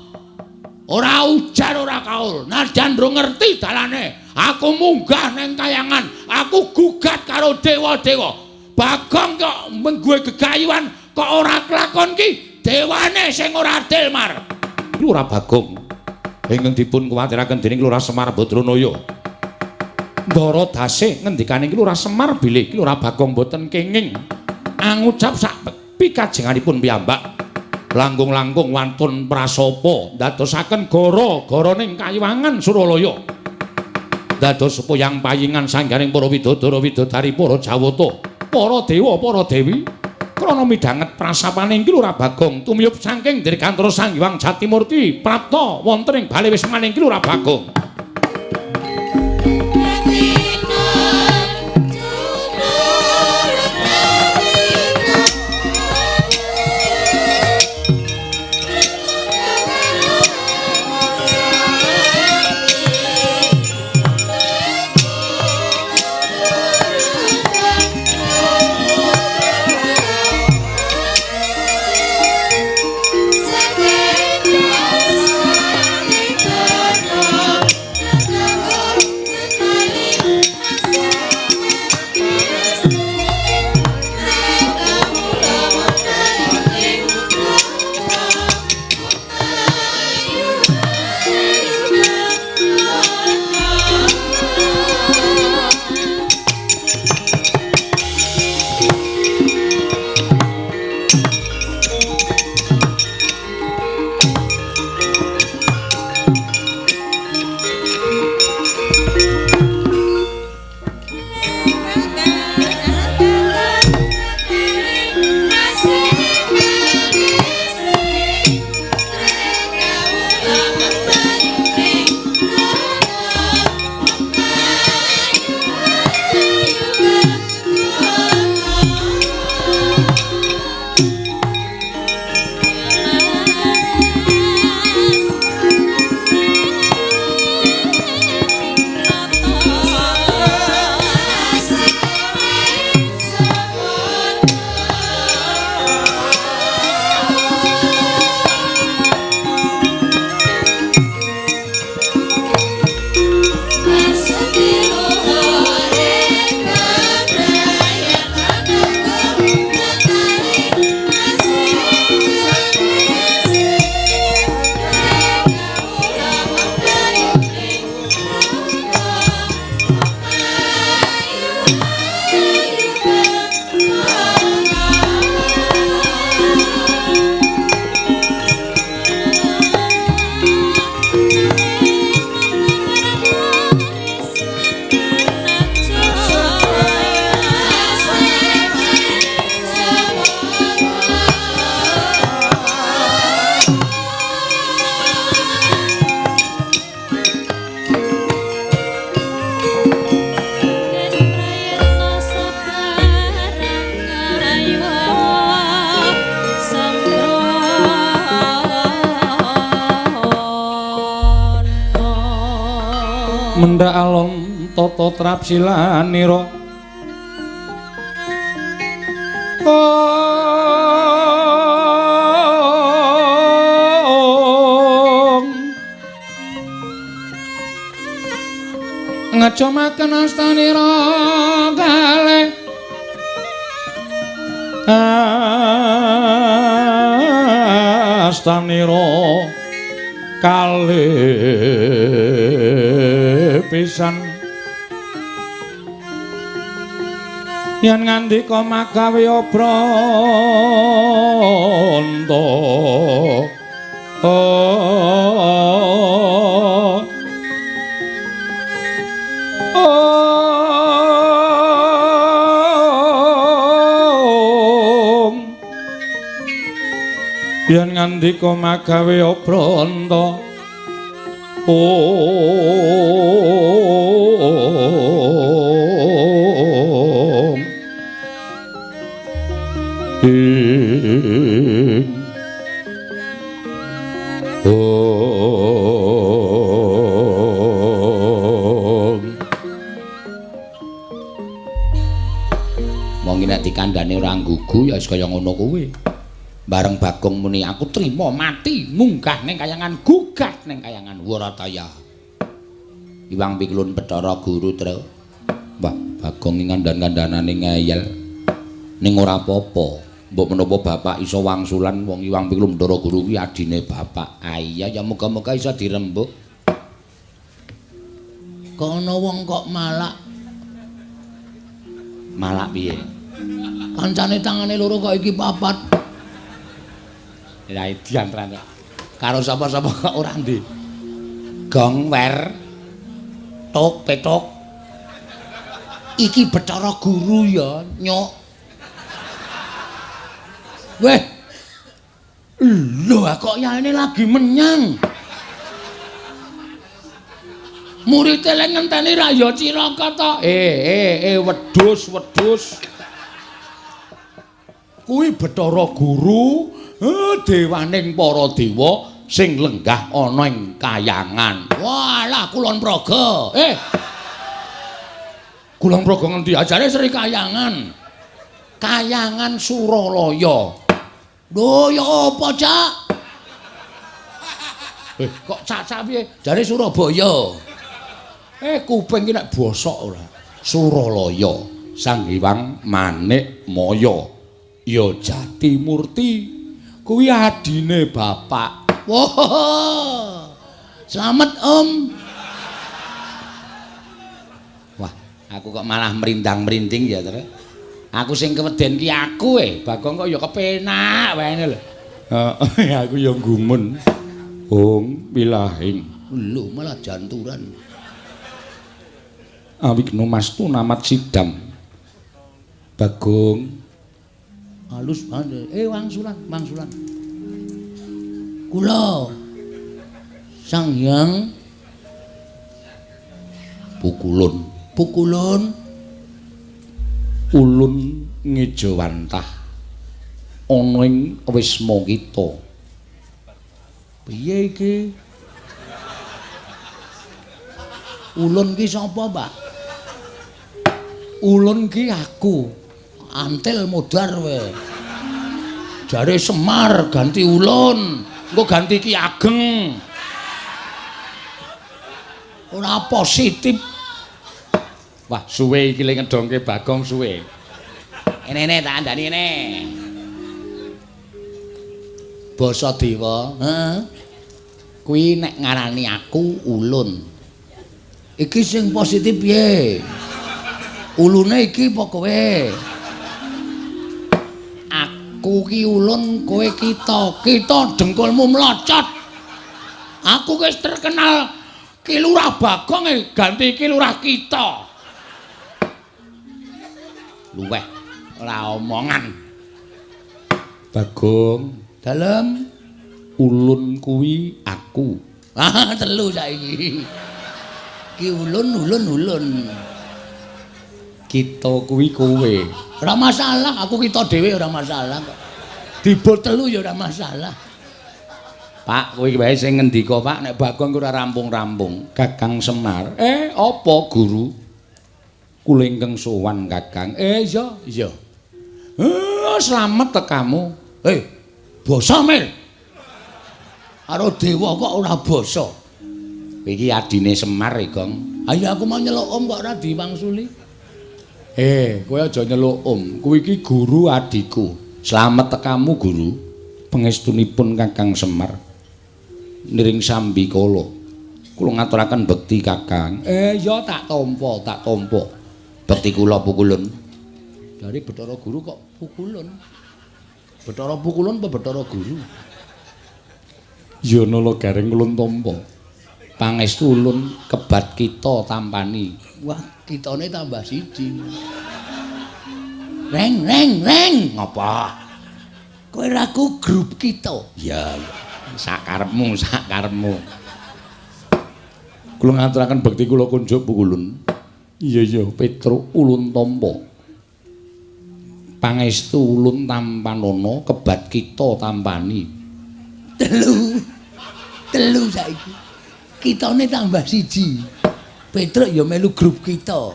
Ora ujar ora kaul. Najan ndro ngerti dalane, aku munggah neng kayangan, aku gugat karo dewa-dewa. Bagong kok menggue gegayuhan kok ora kelakon ki, dewane sing ora adil, Mar. Lurah Bagong ingkang dipun kuwatiraken dening Lurah Semar Badranaya. Ndara dase ngendikane Lurah Semar bilih Lurah Bagong boten kenging angucap sak pikajenganipun piyambak. Langkung-langkung wantun prasapa ndadosaken gara-garaning kayiwangan Suralaya. Dados sepuyang payingan sanggaring para widodara widodari para jawata, para dewa, para dewi. Krana midhanget prasapane iki Lurah Bagong tumiyup saking Dirgantara Sang Hyang Jatimurti prapta wonten ing bale wismaning Lurah Bagong. Mendha alon tata trapsilanira ong ngajomaken astanira kalih astanira kalih pisan yen ngandika magawe obranta yen ngandika magawe obranta om ing om. panggugu ya wis kaya ngono kuwi. Bareng Bagong muni aku trima mati munggah ning kayangan gugat ning kayangan Warataya. Iwang Pikulun Bathara Guru, Tru. Wah, Bagong iki ngandhan-kandhanane ngeyel. Ning ora apa-apa. Mbok menapa bapak iso wangsulan wong Iwang Pikulun Bathara Guru kuwi adine bapak. Ah iya ya muga-muga iso dirembug. Kok ana wong kok malak. Malak piye? Kancane tangane loro kok iki papat. Ya diantrane. Karo sapa-sapa kok ora ndi. Gong wer tok petok. Iki Bathara Guru ya, nyok. Weh. Lho kok yaene lagi menyang. Murite lek ngenteni ra ya cilaka to. Wedhus, wedhus. Kuwi Bathara Guru, dewaning para dewa sing lenggah ana ing kayangan. Walah Kulon Progo. Kulon Progo ngendi? Ajare Sri Kayangan. Kayangan Suralaya. Lho ya apa, Cak? Kok cak-cak piye? Jare Surabaya. Kuping ki nek bosok ora. Suralaya, Sang Hyang Manik Maya. Ya Jatimurti. Kuwi adine bapak. Wah. Slamet, Om. Wah, aku kok malah merindang-merinding ya, Tru. Aku sing keweden ki aku Bagong kok ya kepenak wae lho. Heeh, aku ya gumun. Hong wilahing. Lho malah janturan. Awigno mastu namat sidam. Bagong halus banget. Wangsulan, wangsulan. Kula Sang Hyang Pukulun. Pukulun ulun ngejawantah ana ing wisma kita. Piye iki? Ulun ki sapa, Pak? Ulun ki aku. Antil modar we. Jare Semar ganti ulun, engko ganti Ki Ageng. Ora positif. Wah, suwe iki le ngedongke Bagong suwe. Enene tak andani ene. Basa dewa, heeh. Kuwi nek ngarani aku ulun. Iki sing positif piye? Ulune iki apa kowe? Aku ki ulun, kowe kita. Kita dengkulmu mlocot. Aku wis terkenal Ki Lurah Bagong ganti Ki Lurah kita. Luweh ora omongan. Bagong, dalem ulun kuwi aku. Ah, telu saiki. Ki ulun ulun ulun. Kita kuwi kowe. Ora masalah, aku kita dhewe ora masalah kok. Dibol telu ya ora masalah. Pak, kowe wae sing ngendika, Pak, nek Bagong ora rampung-rampung. Kakang Semar. Apa guru? Kula ingkang sowan Kakang. Iya, iya. Slamet tekamu. Basa Mil. Karo dewa kok ora basa. Iki adine Semar, Gong. Ayo aku mau nyeluk om kok ora diwangsuli. Kowe aja nyeluk om. Kuwi iki guru adiku. Slamet tekamu, guru. Pangestunipun Kakang Semar. Niring sambi kala. Kula ngaturaken bekti Kakang. Ya tak tampa, tak tampa. Bekti kula pukulun. Dari Bathara Guru kok pukulun. Bathara pukulun apa Bathara Guru? Ya nala gareng ulun tampa. Pangestu ulun kebat kita tampani. Wah, kitane tambah siji. Reng reng reng. Ngapa? Kowe ra ku grup kita. Ya, sakarepmu, sakarepmu. Kula ngaturaken bekti kula kunjuk pukulun. Iya iya, Petruk ulun tampa. Pangestu ulun tampanana kebat kita tampani. Telu. Telu saiki. Kitane tambah siji. Petruk ya melu grup kita.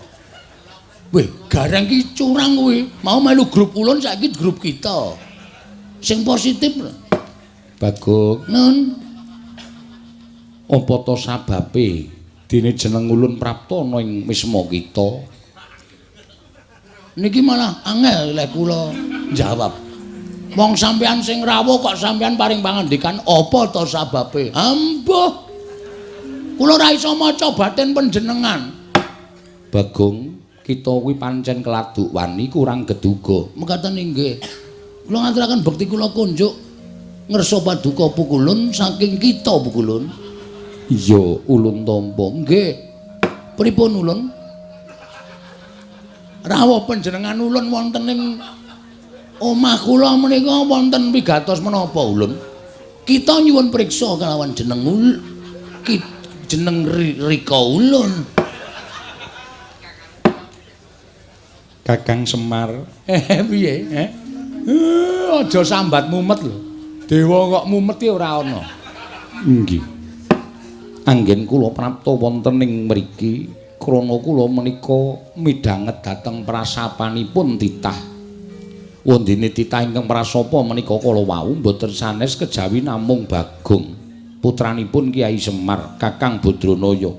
Weh, Gareng ki curang kuwi. Mau melu grup ulun saiki grup kita. Sing positif lho. Bagong, Nun. Apa to sababe dene jeneng ulun prapta ana ing wisma kita? Niki malah angel lek kula jawab. Wong sampean sing rawuh kok sampean paring pangandikan apa to sababe? Ambuh. Kula ora iso maca batin panjenengan. Bagong, kita kuwi pancen keladuk wani kurang geduga. Mekaten inggih. Kula ngaturaken bekti kula kunjuk ngersa paduka pukulun saking kita pukulun. Iya, ulun tampa. Nggih. Pripun ulun? Rawuh panjenengan ulun wonten ing omah kula menika wonten pigatos menapa ulun? Kita nyuwun priksa kalawan jeneng jeneng Rika ulun. Kakang Semar. Piye? Aja sambat mumet lho. Dewa kok mumet ki ora ana. Nggih. Anggen kula prapta wonten ing mriki krana kula menika midhanget dhateng prasapanipun titah. Wondene titah ingkang prasapa menika kala wau mboten sanes kejawi namung Bagong, putranipun Kyai Semar, Kakang Badranaya.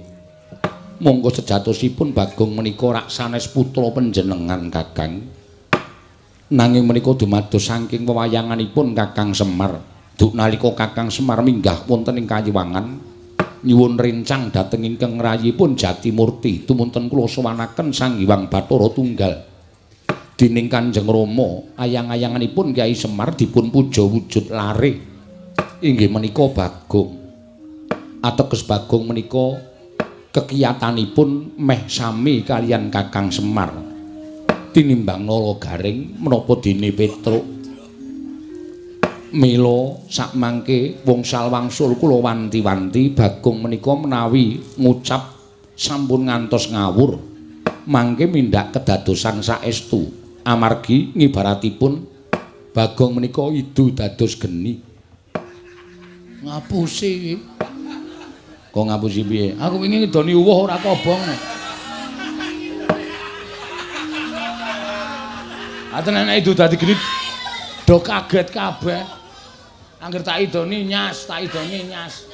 Monggo sejatosipun Bagong menika rak sanes putra panjenengan Kakang. Nanging menika dumados saking wewayanganipun Kakang Semar. Duk nalika Kakang Semar minggah wonten ing Kayiwangan nyuwun rencang dhateng ingkang rayipun Jatimurti tumunten kula sowanaken Sang Hyang Bathara Tunggal. Dening Kanjeng Rama ayang-ayanganipun Kyai Semar dipun puja wujud lare inggih menika Bagong. Ateges Bagong menika kekiyatanipun meh sami kalian Kakang Semar. Tinimbang Nala Garing menapa dene Petruk. Mila sakmangke wongsal wangsul kula wanti-wanti Bagong menika menawi ngucap sampun ngantos ngawur mangke mindhak kedadosan saestu amargi ngibaratipun Bagong menika idu dados geni. Ngapusi iki. Kok ngapusi piye? Aku wingi ngidoni uwuh ora kobong. Aten nek idu dadi geni do kaget kabeh. Angger tak idoni nyas, tak idoni nyas.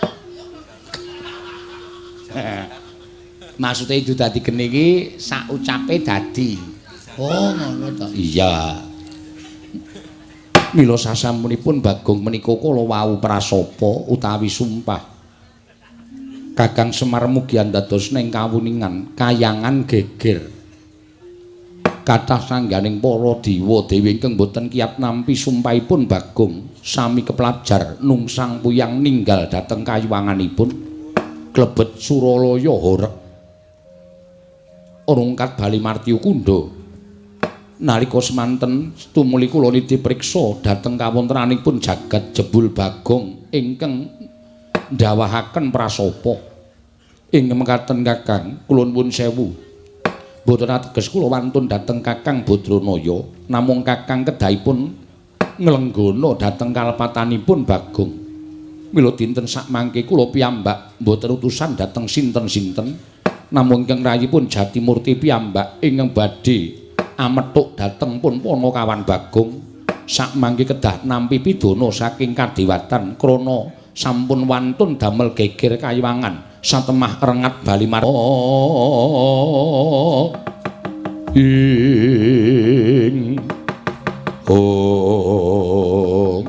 Maksude idu dadi geni iki sak ucape dadi. Oh, ngono ta. Iya. Mila sasampunipun Bagong menika kala wau prasapa utawi sumpah. Kakang Semar mugi andados ning kawuningan kayangan geger. Kathah sangganing para dewa dewi ingkang boten kiyat nampi sumpahipun Bagong sami keplajar nungsang puyang ninggal dhateng kayuwanganipun klebet Suralaya horeg rungkat bali martya kundha. Nalika semanten tumuli kula niti priksa dhateng kawontenanipun jagat jebul Bagong ingkang ndawahaken prasapa. Ing mekaten Kakang kula nuwun sewu. Mboten ateges kula wantun dhateng Kakang Badranaya, namung Kakang kedahipun nglenggana dhateng kalepatanipun Bagong. Mila dinten sakmangke kula piyambak mboten utusan dhateng sinten-sinten, namung ingkang rayipun Jatimurti piyambak ingkang badhe amethuk dhateng pun Panakawan Bagong. Sakmangke kedah nampi pidana saking kadewatan krana sampun wantun damel geger kayiwangan satemah rengat bali mar ing oh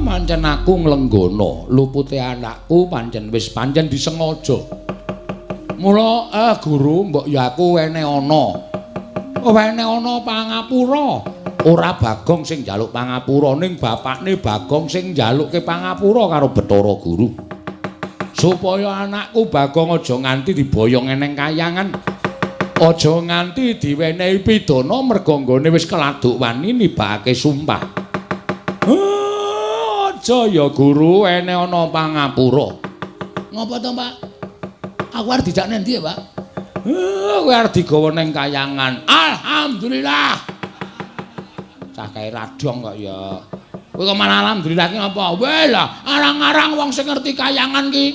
pancen aku nglenggana lupute anakku pancen wis pancen disengaja. Mula guru mbok ya aku wene ana pangapura. Ora Bagong sing njaluk pangapura ning bapakne Bagong sing njalukke pangapura karo Bathara Guru. Supaya anakku Bagong aja nganti diboyong eneng kayangan. Aja nganti diwenehi pidana merga nggone wis keladuk wani nibakake sumpah. Aja ya guru ene ana pangapura. Ngopo to, Pak? Aku arep dijak nang ndi ya, Pak? Kowe arep digawa ning kayangan. Alhamdulillah. Cah kae radong kok ya. Kowe kok malah alhamdulillah ki ngapa? Weh lah, arang-arang wong sing ngerti kayangan ki.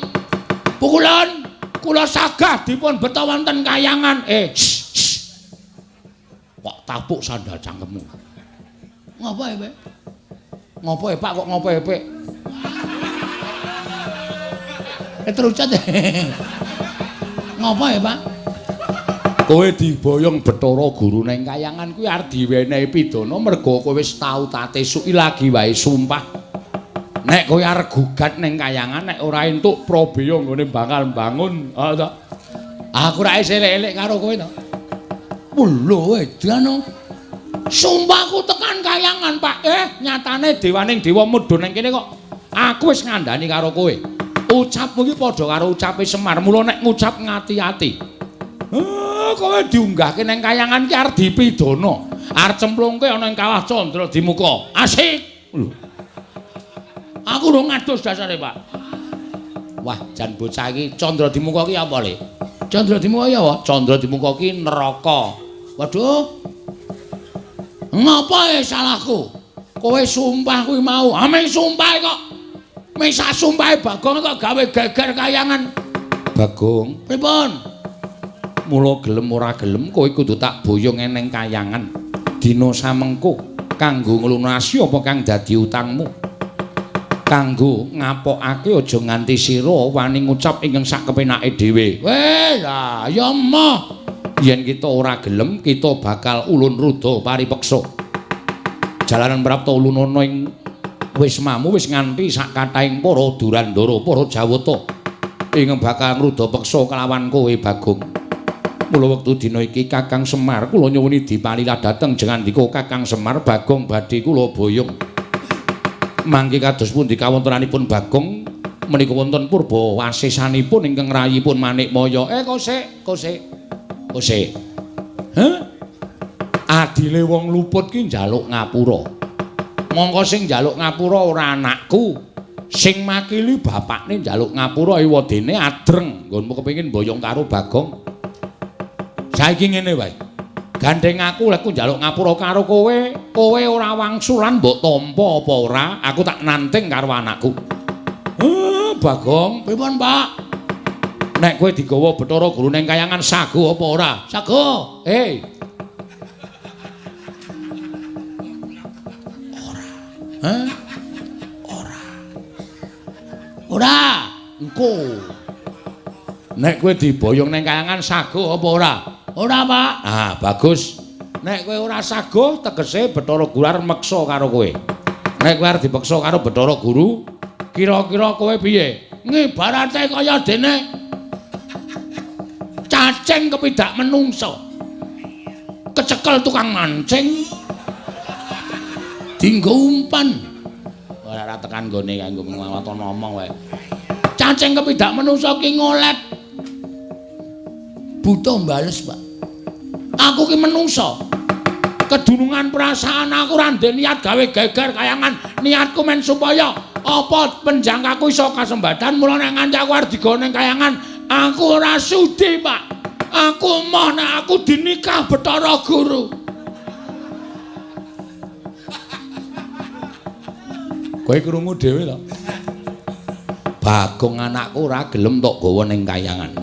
Pukulan kula sagah dipun beta wonten kayangan. Pak tapuk sandal cangkemmu. Ngopo e, Pak? Ngopo e, Pak kok ngopo e, Pak? Terucat. Ngopo e, Pak? Kowe diboyong Bathara Guru ning kayangan kuwi arep diwenehi pidana merga kowe wis tau tate suki lagi wae sumpah. Nek kowe arep gugat ning kayangan nek ora entuk prabeya nggone bakal mbangun. Ha to. Aku ra elek-elek karo kowe to. Lho edan. Sumpahku tekan kayangan, Pak. Nyatane dewaning dewa mudhun ning kene kok. Aku wis ngandani karo kowe. Ucapmu iki padha karo ucape Semar. Mula nek ngucap ngati-ati. Kowe diunggahke ning kayangan ki arep dipidana. Arep cemplungke ana ing kawah Candra Dimuka. Asik. Lho. Aku urung ngadus dasare, Pak. Wah, jan bocah iki Candra Dimuka ki apa, Le? Candra Dimuka ya apa? Candra Dimuka ki neraka. Waduh. Ngapa e salahku? Kowe sumpah kuwi mau. Ame sumpah kok. Mesa sumpahe Bagong kok gawe geger kayangan. Bagong, pripun? Mula gelem ora gelem kowe kudu tak boyong eneng kayangan. Dina samengko kanggo nglunasi apa kang dadi utangmu. Kanggo ngapokake aja nganti sira wani ngucap ingkang sak kepenake dhewe. Weh, lah ya emoh. Yen kita ora gelem, kita bakal ulun ruda paripeksa. Jalanan prapta ulunana ing wismamu wis nganti sak kathahing para Durandara, para Jawata ingkang bakal ngruda peksa kelawan kowe Bagong. Mula wektu dina iki Kakang Semar kula nyuwuni dipalilah dhateng jengandika Kakang Semar Bagong badhe kula boyong. Mangke kados pundi kawontenanipun Bagong menika wonten purba wasesanipun ingkang rayipun Manikmaya. Kosek, kosek. Kosek. Heh? Adile wong luput ki njaluk ngapura. Mongko sing njaluk ngapura ora anakku. Sing makili bapakne njaluk ngapura ewadene adreng nggonmu kepengin boyong karo Bagong. Saiki ngene wae. Gandeng aku lek njaluk ngapura karo kowe, kowe ora wangsulan mbok tampa apa ora, aku tak nanting karo anakku. Bagong, pripun, Pak? Nek kowe digawa Bathara Guru ning kayangan sago apa ora? Sago. Ora. Hah? Ora. Ora. Engko. Nek kowe diboyong ning kayangan sago apa ora? Ora, Pak. Ah, bagus. Nek kowe ora sago, tegese Bathara Guru arep meksa karo kowe. Nek kowe arep dipeksa karo Bathara Guru, kira-kira kowe piye? Ngibarate kaya dene cacing kepidak menungso. Kecekel tukang mancing. Dinggo umpan. Ora tekan nggone kanggo waton ngomong wae. Cacing kepidak menungso ki ngolet. Buta mbales, Pak. Aku ki menungso. Kedunungan perasaan aku ora ndek niat gawe geger kayangan. Niatku men supaya apa penjangkaku iso kasembatan. Mula nek nganti aku arep digawa ning kayangan, aku ora sudi, Pak. Aku emoh nek aku dinikah Bathara Guru. Kowe krungu dhewe to? Bagong anakku ora gelem tok gawa ning kayangan.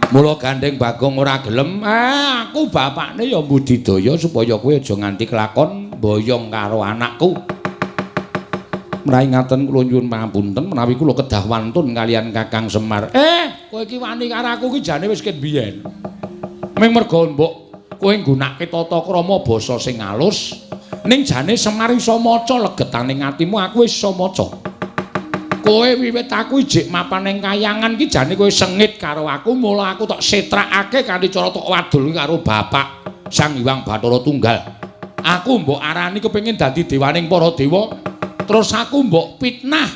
Mula gandeng Bagong ora gelem, aku bapakne ya mbudidaya supaya kowe aja nganti kelakon boyong karo anakku. Menawi ngaten kula nyuwun pangapunten menawi kula kedah wantun kalian Kakang Semar. Kowe iki wani karo aku iki jane wis ket biyen. Ming merga mbok kowe nggunakake tata krama basa sing alus, ning jane Semar iso maca legetaning atimu, aku wis iso maca. Kowe wiwit aku ijik mapan ning kayangan ki jane kowe sengit karo aku, mula aku tok setrakake kanthi cara tok wadul karo bapak Sang Hyang Bathara Tunggal. Aku mbok arani kepengin dadi dewaning para dewa, terus aku mbok fitnah.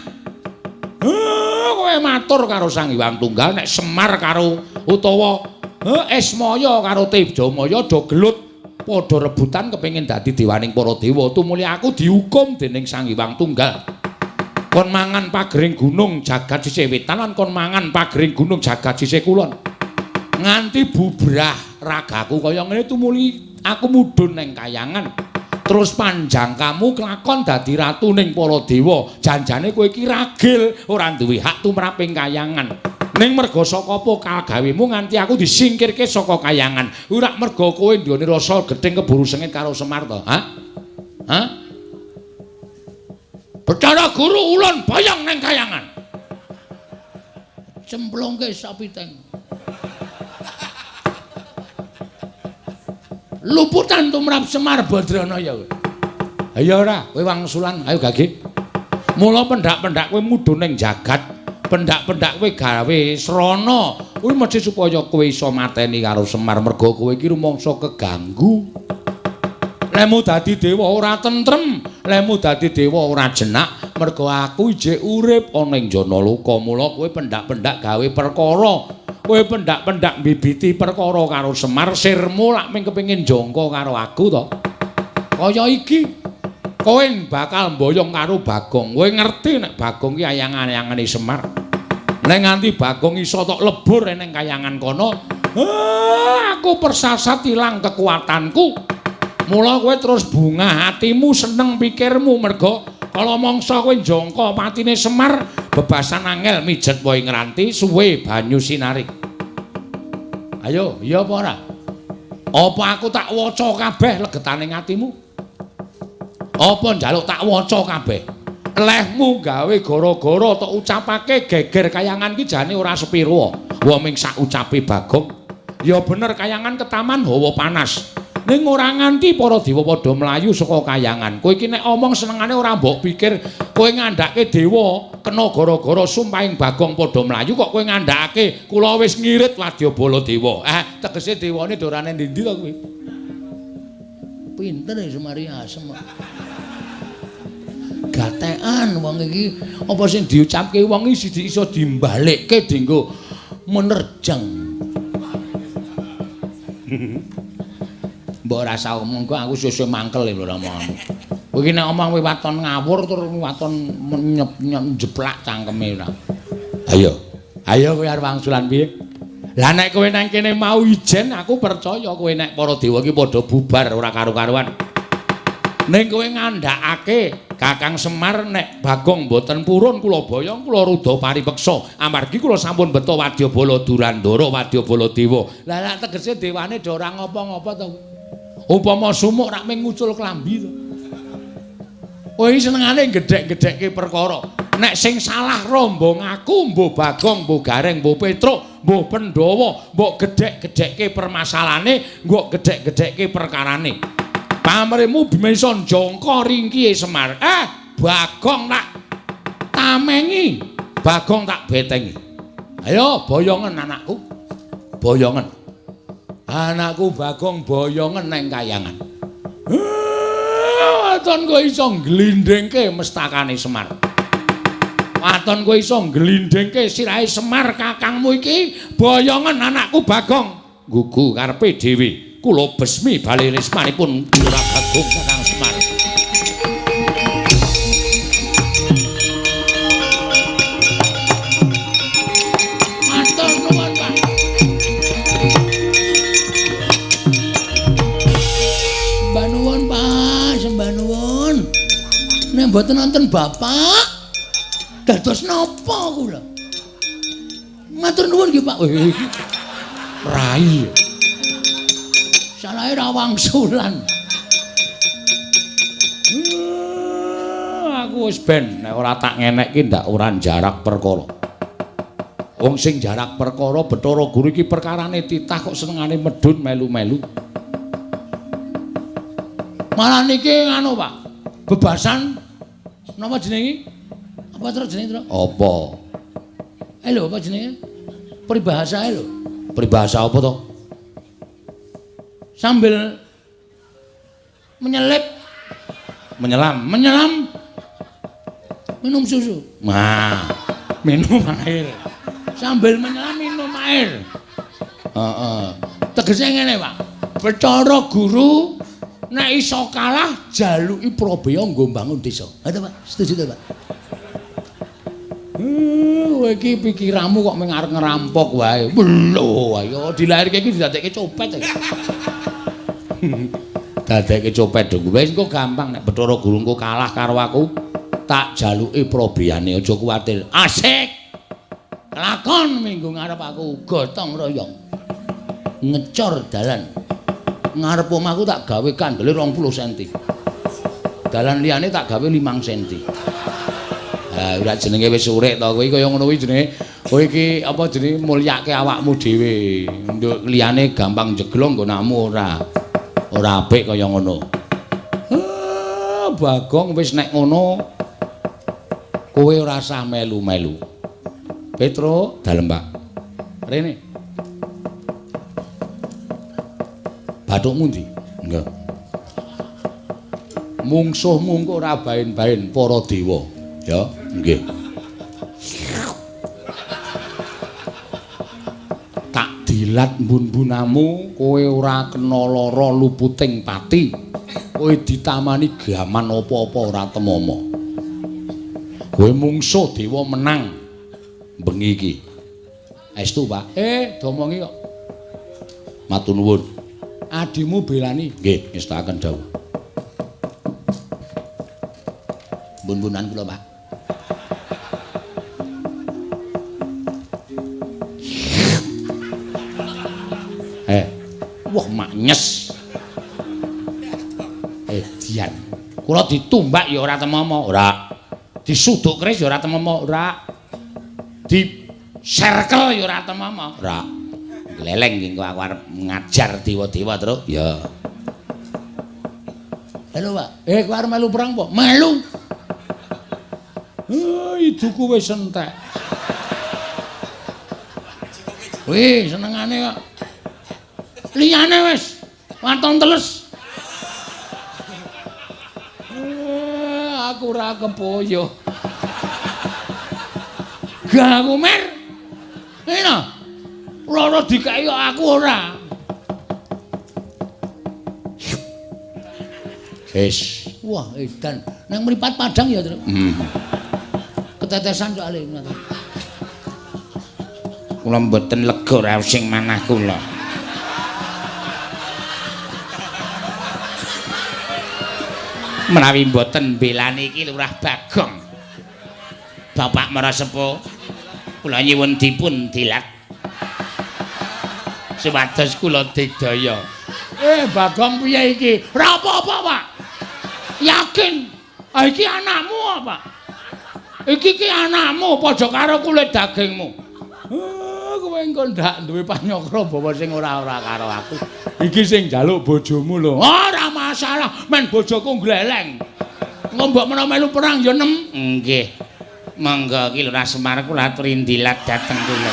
Kowe matur karo Sang Hyang Tunggal nek Semar karo utawa Esmaya karo Tejamaya do gelut padha rebutan kepengin dadi dewaning para dewa, tumuli aku dihukum dening Sang Hyang Tunggal. Kon mangan pagering gunung jagat sisih wetan lan kon mangan pagering gunung jagat sisih kulon. Nganti bubrah ragaku kaya ngene tumuli aku mudhun ning kayangan. Terus panjang kamu kelakon dadi ratu ning para dewa. Janjane kowe iki ragil, ora duwe hak tumraping kayangan. Ning merga saka apa kagawemu nganti aku disingkirke saka kayangan. Ora merga kowe nduweni rasa gething keburu sengit karo Semar to? Hah? Hah? Bathara Guru ulun boyong ning kayangan. Cemplungke sapiteng. Luputan tumrap Semar Badranaya. Ayo ora, kowe wangsulan, ayo gage. Mula pendak-pendak kowe mudhun ning jagat, pendak-pendak kowe gawe srana, kuwi mesti supaya kowe iso mateni karo Semar merga kowe iki rumangsa keganggu. Lemu dadi dewa ora tentrem, lemu dadi dewa ora jenak, merga aku ijik urip ana ing Janaloka. Mula kowe pendak-pendak gawe perkara, kowe pendak-pendak mbibiti perkara karo Semar, sirmu lak mung kepengin jangka karo aku to. Kaya iki kowe bakal mboyong karo Bagong. Kowe ngerti nek Bagong ki ayang-ayangane Semar. Nek nganti Bagong iso tok lebur ning kayangan kono, aku persasat ilang kekuatanku. Mula kowe terus bungah hatimu, seneng pikirmu merga kala mangsa kowe njangka patine Semar, bebasan angel mijet wae ngranti suwe banyu sinarik. Ayo, iya apa ora? Apa aku tak waca kabeh legetane atimu? Apa njaluk tak waca kabeh? Lehmu gawe gara-gara tok ucapake geger kayangan ki jane ora sepiro. Wa ming sak ucape Bagong. Ya bener kayangan ketaman hawa panas. Ning ora nganti para dewa padha mlayu saka kayangan. Kowe iki nek omong senengane ora mbok pikir kowe ngandhake dewa kena gara-gara sumpahing Bagong padha mlayu kok kowe ngandhakake kula wis ngirit wadyabala dewa. Tegese dewane dorane ndi-ndi to kowe? Pinter ya Semari asem. Gatekan wong iki apa sing diucapke wong iki iso dimbalekke dienggo menerjang. Mbok ora usah omong kok aku suwe-suwe mangkel lho omonganmu. Kowe iki nek omong kowe waton ngawur tur waton njeplak cangkeme ora. Ayo. Ayo kowe arep wangsulan piye? Lah nek kowe nang kene mau ijen aku percaya kowe nek para dewa iki padha bubar ora karu-karuan. Ning kowe ngandhakake Kakang Semar nek Bagong mboten purun kula boyong kula rudha paripeksa amargi kula sampun beto wadyabala Durandara wadyabala dewa. Lah lak tegese dewane do ora ngopo-ngopo to. Upama sumuk rak mung ngucul klambi to. Kowe iki senengane gedhek-gedhekke perkara. Nek sing salah rombong aku, mbuh Bagong, mbuh Gareng, mbuh Petruk, mbuh Pandhawa, mbok gedhek-gedhekke permasalahane, mbok gedhek-gedhekke perkarane. Pamrihmu bisa njangka ringkihe Semar. Bagong tak tamengi, Bagong tak betengi. Ayo boyongen anakku. Boyongen. Anakku Bagong boyongen nang kayangan. Waton kowe iso ngglindhingke mestakane Semar. Waton kowe iso ngglindhingke sirahe Semar kakangmu iki, boyongen anakku Bagong. Gugu karepe dhewe. Kula besmi bali rismanipun Lurah Bagong Kakang Semar. Matur nuwun, Pak. Sembah nuwun, Pak, sembah nuwun. Nek mboten nonton Bapak, dados napa kula? Matur nuwun nggih, Pak. Rai. Salahe ra wangsulan. Aku wis ben nek ora tak ngenekke ndak ora jarak perkara. Wong sing jarak perkara Bathara Guru iki perkarane titah kok senengane medhun melu-melu. Malah niki nganu, Pak. Bebasan napa jenenge? Apa terus jenenge, Tru? Apa? Lho, apa jenenge? Peribahasa lho. Peribahasa apa to? Sambil menyelip, menyelam, menyelam, minum susu. Nah, minum air. Sambil menyelam minum air. Heeh. Tegese ngene, Pak. Bathara Guru nek iso kalah jaluki prabeya nggo mbangun desa. Ha to, Pak? Setuju to, Pak? Kowe iki pikiranmu kok mung arep ngerampok wae. Lho, ayo dilairke iki didadekke copet. Dadekke copet dong. Wis engko gampang nek Bathara Guru engko kalah karo aku, tak jaluki probiyane aja kuwatir. Asik. Lakon minggu ngarep aku gotong royong. Ngecor dalan. Ngarep omahku tak gawe kandele 20 cm. Dalan liyane tak gawe 5 cm. Ha, ora jenenge wis urip to kowe kaya ngono kuwi jenenge. Kowe iki apa jenenge mulyake awakmu dhewe. Nduk liyane gampang jeglong nggonamu ora. Ora apik kaya ngono. Bagong wis nek ngono kowe ora usah melu-melu. Petro, dalem Pak. Rene. Bathukmu ndi? Nggih. Mungsuhmu engko ora baen-baen para dewa. Ya, nggih. Tak dilat mbun-mbunamu, kowe ora kena lara luputing pati. Kowe ditamani gaman apa-apa ora temama. Kowe mungsuh dewa menang bengi iki. Estu, Pak. Domongi kok. Matur nuwun. Adimu belani. Nggih, ngestakaken dawuh. Mbun-mbunan kula, Pak. Wah maknyes. Dian. Kula ditumbak ya ora temama, ora. Disuduk keris ya ora temama, ora. Di serkel ya ora temama, ora. Gleleng iki engko aku arep ngajar dewa-dewa, Truk. Ya. Halo, Pak. Kowe arep melu perang apa? Melu. Iduku wis entek. Wih, senengane kok. Liyane wis waton teles. Aku ora kepoyo. Gak aku mer. Ngene. Loro dikeki kok aku ora. Wis. Wah, edan. Nang mripat padang ya, Truk. Ketetesan soalé. Kula mboten lega raos sing manah kula. Menawi mboten mbelani iki Lurah Bagong. Bapak Marasepuh, kula nyuwun dipun dilat supados kula digdaya. Bagong piye iki? Ora apa-apa, Pak. Yakin. Iki anakmu apa? Iki ki anakmu padha karo kulit dagingmu. Kowe engko ndak duwe panyakra bawa sing ora-ora karo aku. Iki sing njaluk bojomu lho. Ora masalah, men bojoku gleleng. Engko mbok menawa melu perang ya nem. Nggih. Monggo ki Lurah Semar kula aturi ndilat dhateng kula.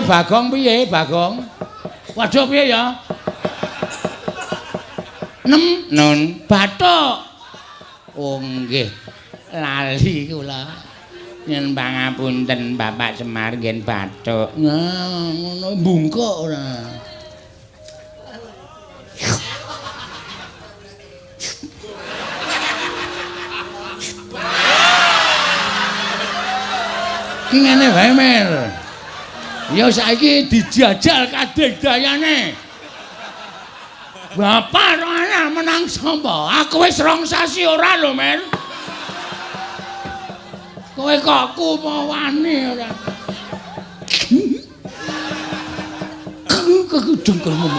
Bagong piye, Bagong? Waduh piye ya? Nem nun bathuk. Oh nggih. Lali kula. Nyen pangapunten Bapak Semar ngen bathuk. Nah, ngono bungkuk ora. Ki ngene wae, Mer. Ya saiki dijajal kadigdayane. Bapak ora menang sapa? Aku wis 2 sasi ora lho, Mer. Kowe kok kumawane ora. Kekudungkelmu.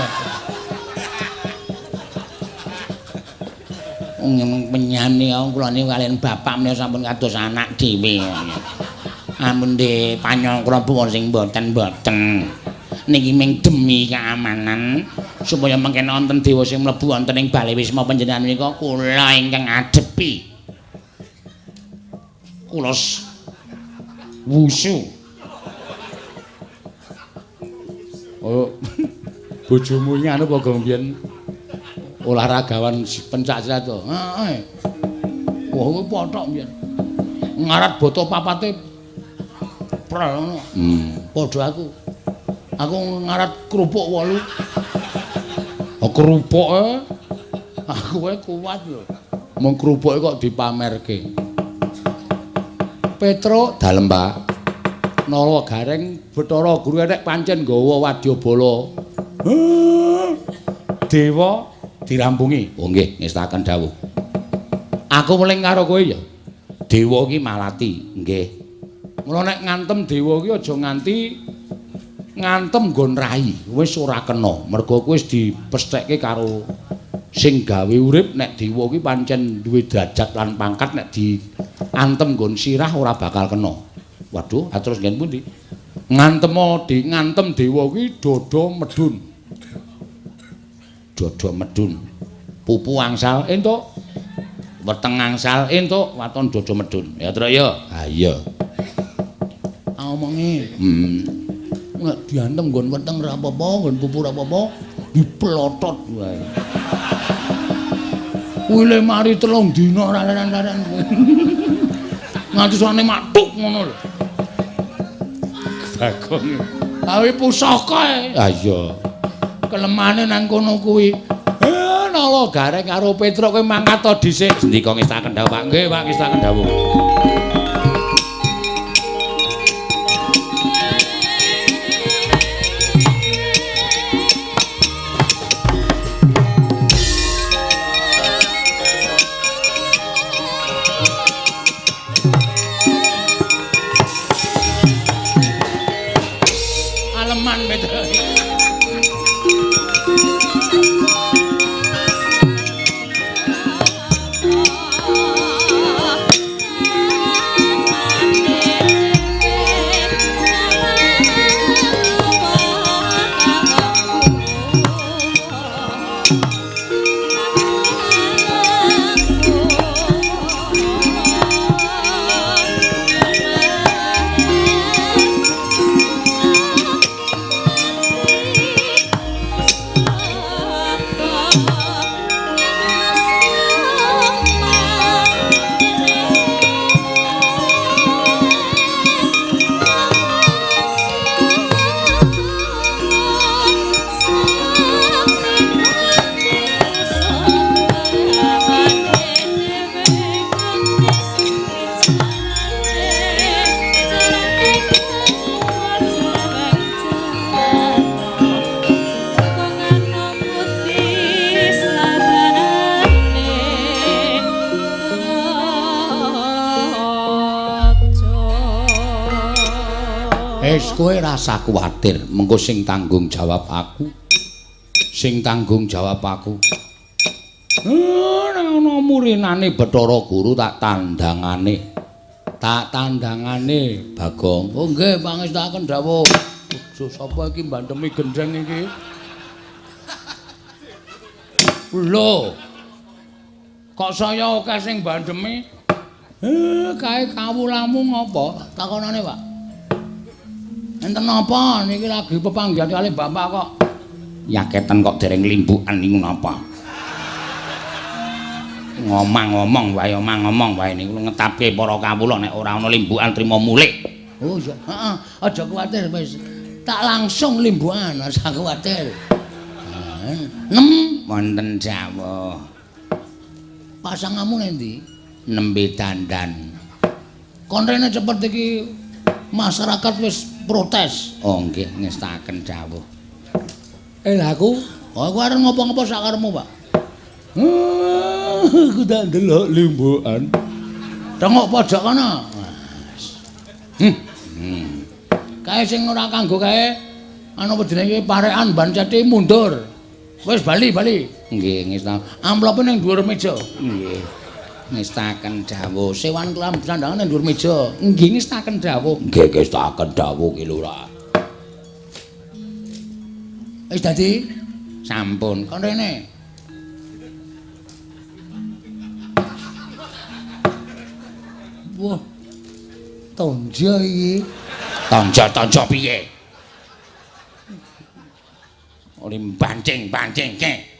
Wong penyane kula niku kaliyan bapak menika sampun kados anak dhewe. Ampun de panyangkra buwon sing mboten-mboten. Niki ming demi keamanan supaya mengken wonten dewa sing mlebu wonten ing bale wisma panjenengan menika kula ingkang adepi. Kula wusu. Oh, bojomu iki anu apa gong biyen olahragawan pencak silat to? Heeh. Wah, kuwi pothok biyen. Ngarat boto papate prel ngono. Padha aku. Aku ngarat kerupuk 8. Oh, kerupuke aku wae kuat lho. Mung kerupuke kok dipamerke. Petro dalem, Pak. Nala Gareng Bathara Guru enek pancen nggawa wadyabala. Dewa dirampungi. Oh nggih, ngestakaken dawuh. Aku weling karo kowe ya. Dewa ki malati, nggih. Mula nek ngantem dewa ki aja nganti ngantem nggon rai, wis ora kena. Mergo kuwi wis dipesthekke karo sing gawe urip nek dewa ki pancen duwe derajat lan pangkat nek diantem nggon sirah ora bakal kena. Waduh, terus nggen pundi? Ngantem dewa ki dada medhun. Dada medhun. Pupu angsal entuk. Weteng angsal entuk, waton dada medhun. Ya, Truk ya. Ha iya. Omonge. Nek diantem nggon weteng ora apa-apa, nggon pupu ora apa-apa, diplotot wae. Kuwi le mari 3 dina ora leren-leren. Nganti suwane matuk ngono lho. Bagong. Awi pusaka e. Ha iya. Kelemane nang kono kuwi. Nala Gareng karo Petruk kowe mangkat to dhisik. Sendika ngestaken dawuh, Pak. Nggih, Pak, ngestaken dawuh. Aleman Petruk. Wis kowe rasa kuwatir, mengko sing tanggung jawab aku. Sing tanggung jawab aku. Nek ana murinane Bathara Guru tak tandangane. Tak tandangane, Bagong. Oh nggih, pangestakaken dawuh. Bojo sapa iki mbandemi gendheng iki? Lho. Kok saya akeh sing mbandemi? Kae kawulamu ngopo? Takonane, Pak. Enten napa niki lagi pepanggihan kali bapak kok. Yaketen kok dereng limbukan niku napa? Ngomong-ngomong wae, omong-ngomong wae niku ngetapke para kawula nek ora ana limbukan trima mulih. Oh iya, heeh, aja kuwatir wis. Tak langsung limbukan, aja kuwatir. Nem wonten dawuh. Pasanganmu endi? Nembe dandan. Kon rene cepet iki masyarakat wis protes. Oh nggih, ngestaken dawuh. Lha aku, oh aku arep ngopo-ngopo sak karepmu, Pak. Aku tak ndelok limbukan. Tengok pojok kono. Kae sing ora kanggo kae anu apa jenenge parekan ban ceti mundur. Wis bali, bali. Nggih, ngestaken. Amplope ning dhuwur meja. Nggih. Ngestaken dawuh. Sewan kelam sandangan ning dhuwur meja. Nggih, ngestaken dawuh. Nggih, ngestaken dawuh ki Lurah. Wis dadi? Sampun. Kon rene. Wah. Tonjo iki. Tonjo-tonjo piye? Ora bancing-bancingke.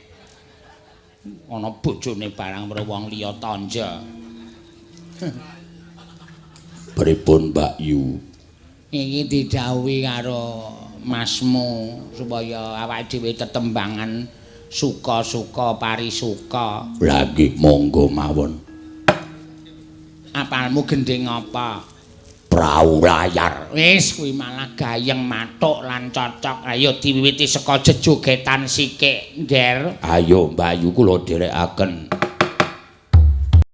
Ana bojone barang karo wong liya tonjo. Pripun Mbak Yu? Iki didhawuhi karo masmu supaya awake dhewe tetembangan suka-suka parisuka. Lah nggih monggo mawon. Apalmu gendhing apa? Prau layar. Wis kuwi malah gayeng mathuk lan cocok. Ayo diwiwiti saka jejogetan sikik, Ngger. Ayo Mbak Yu kula dherekaken.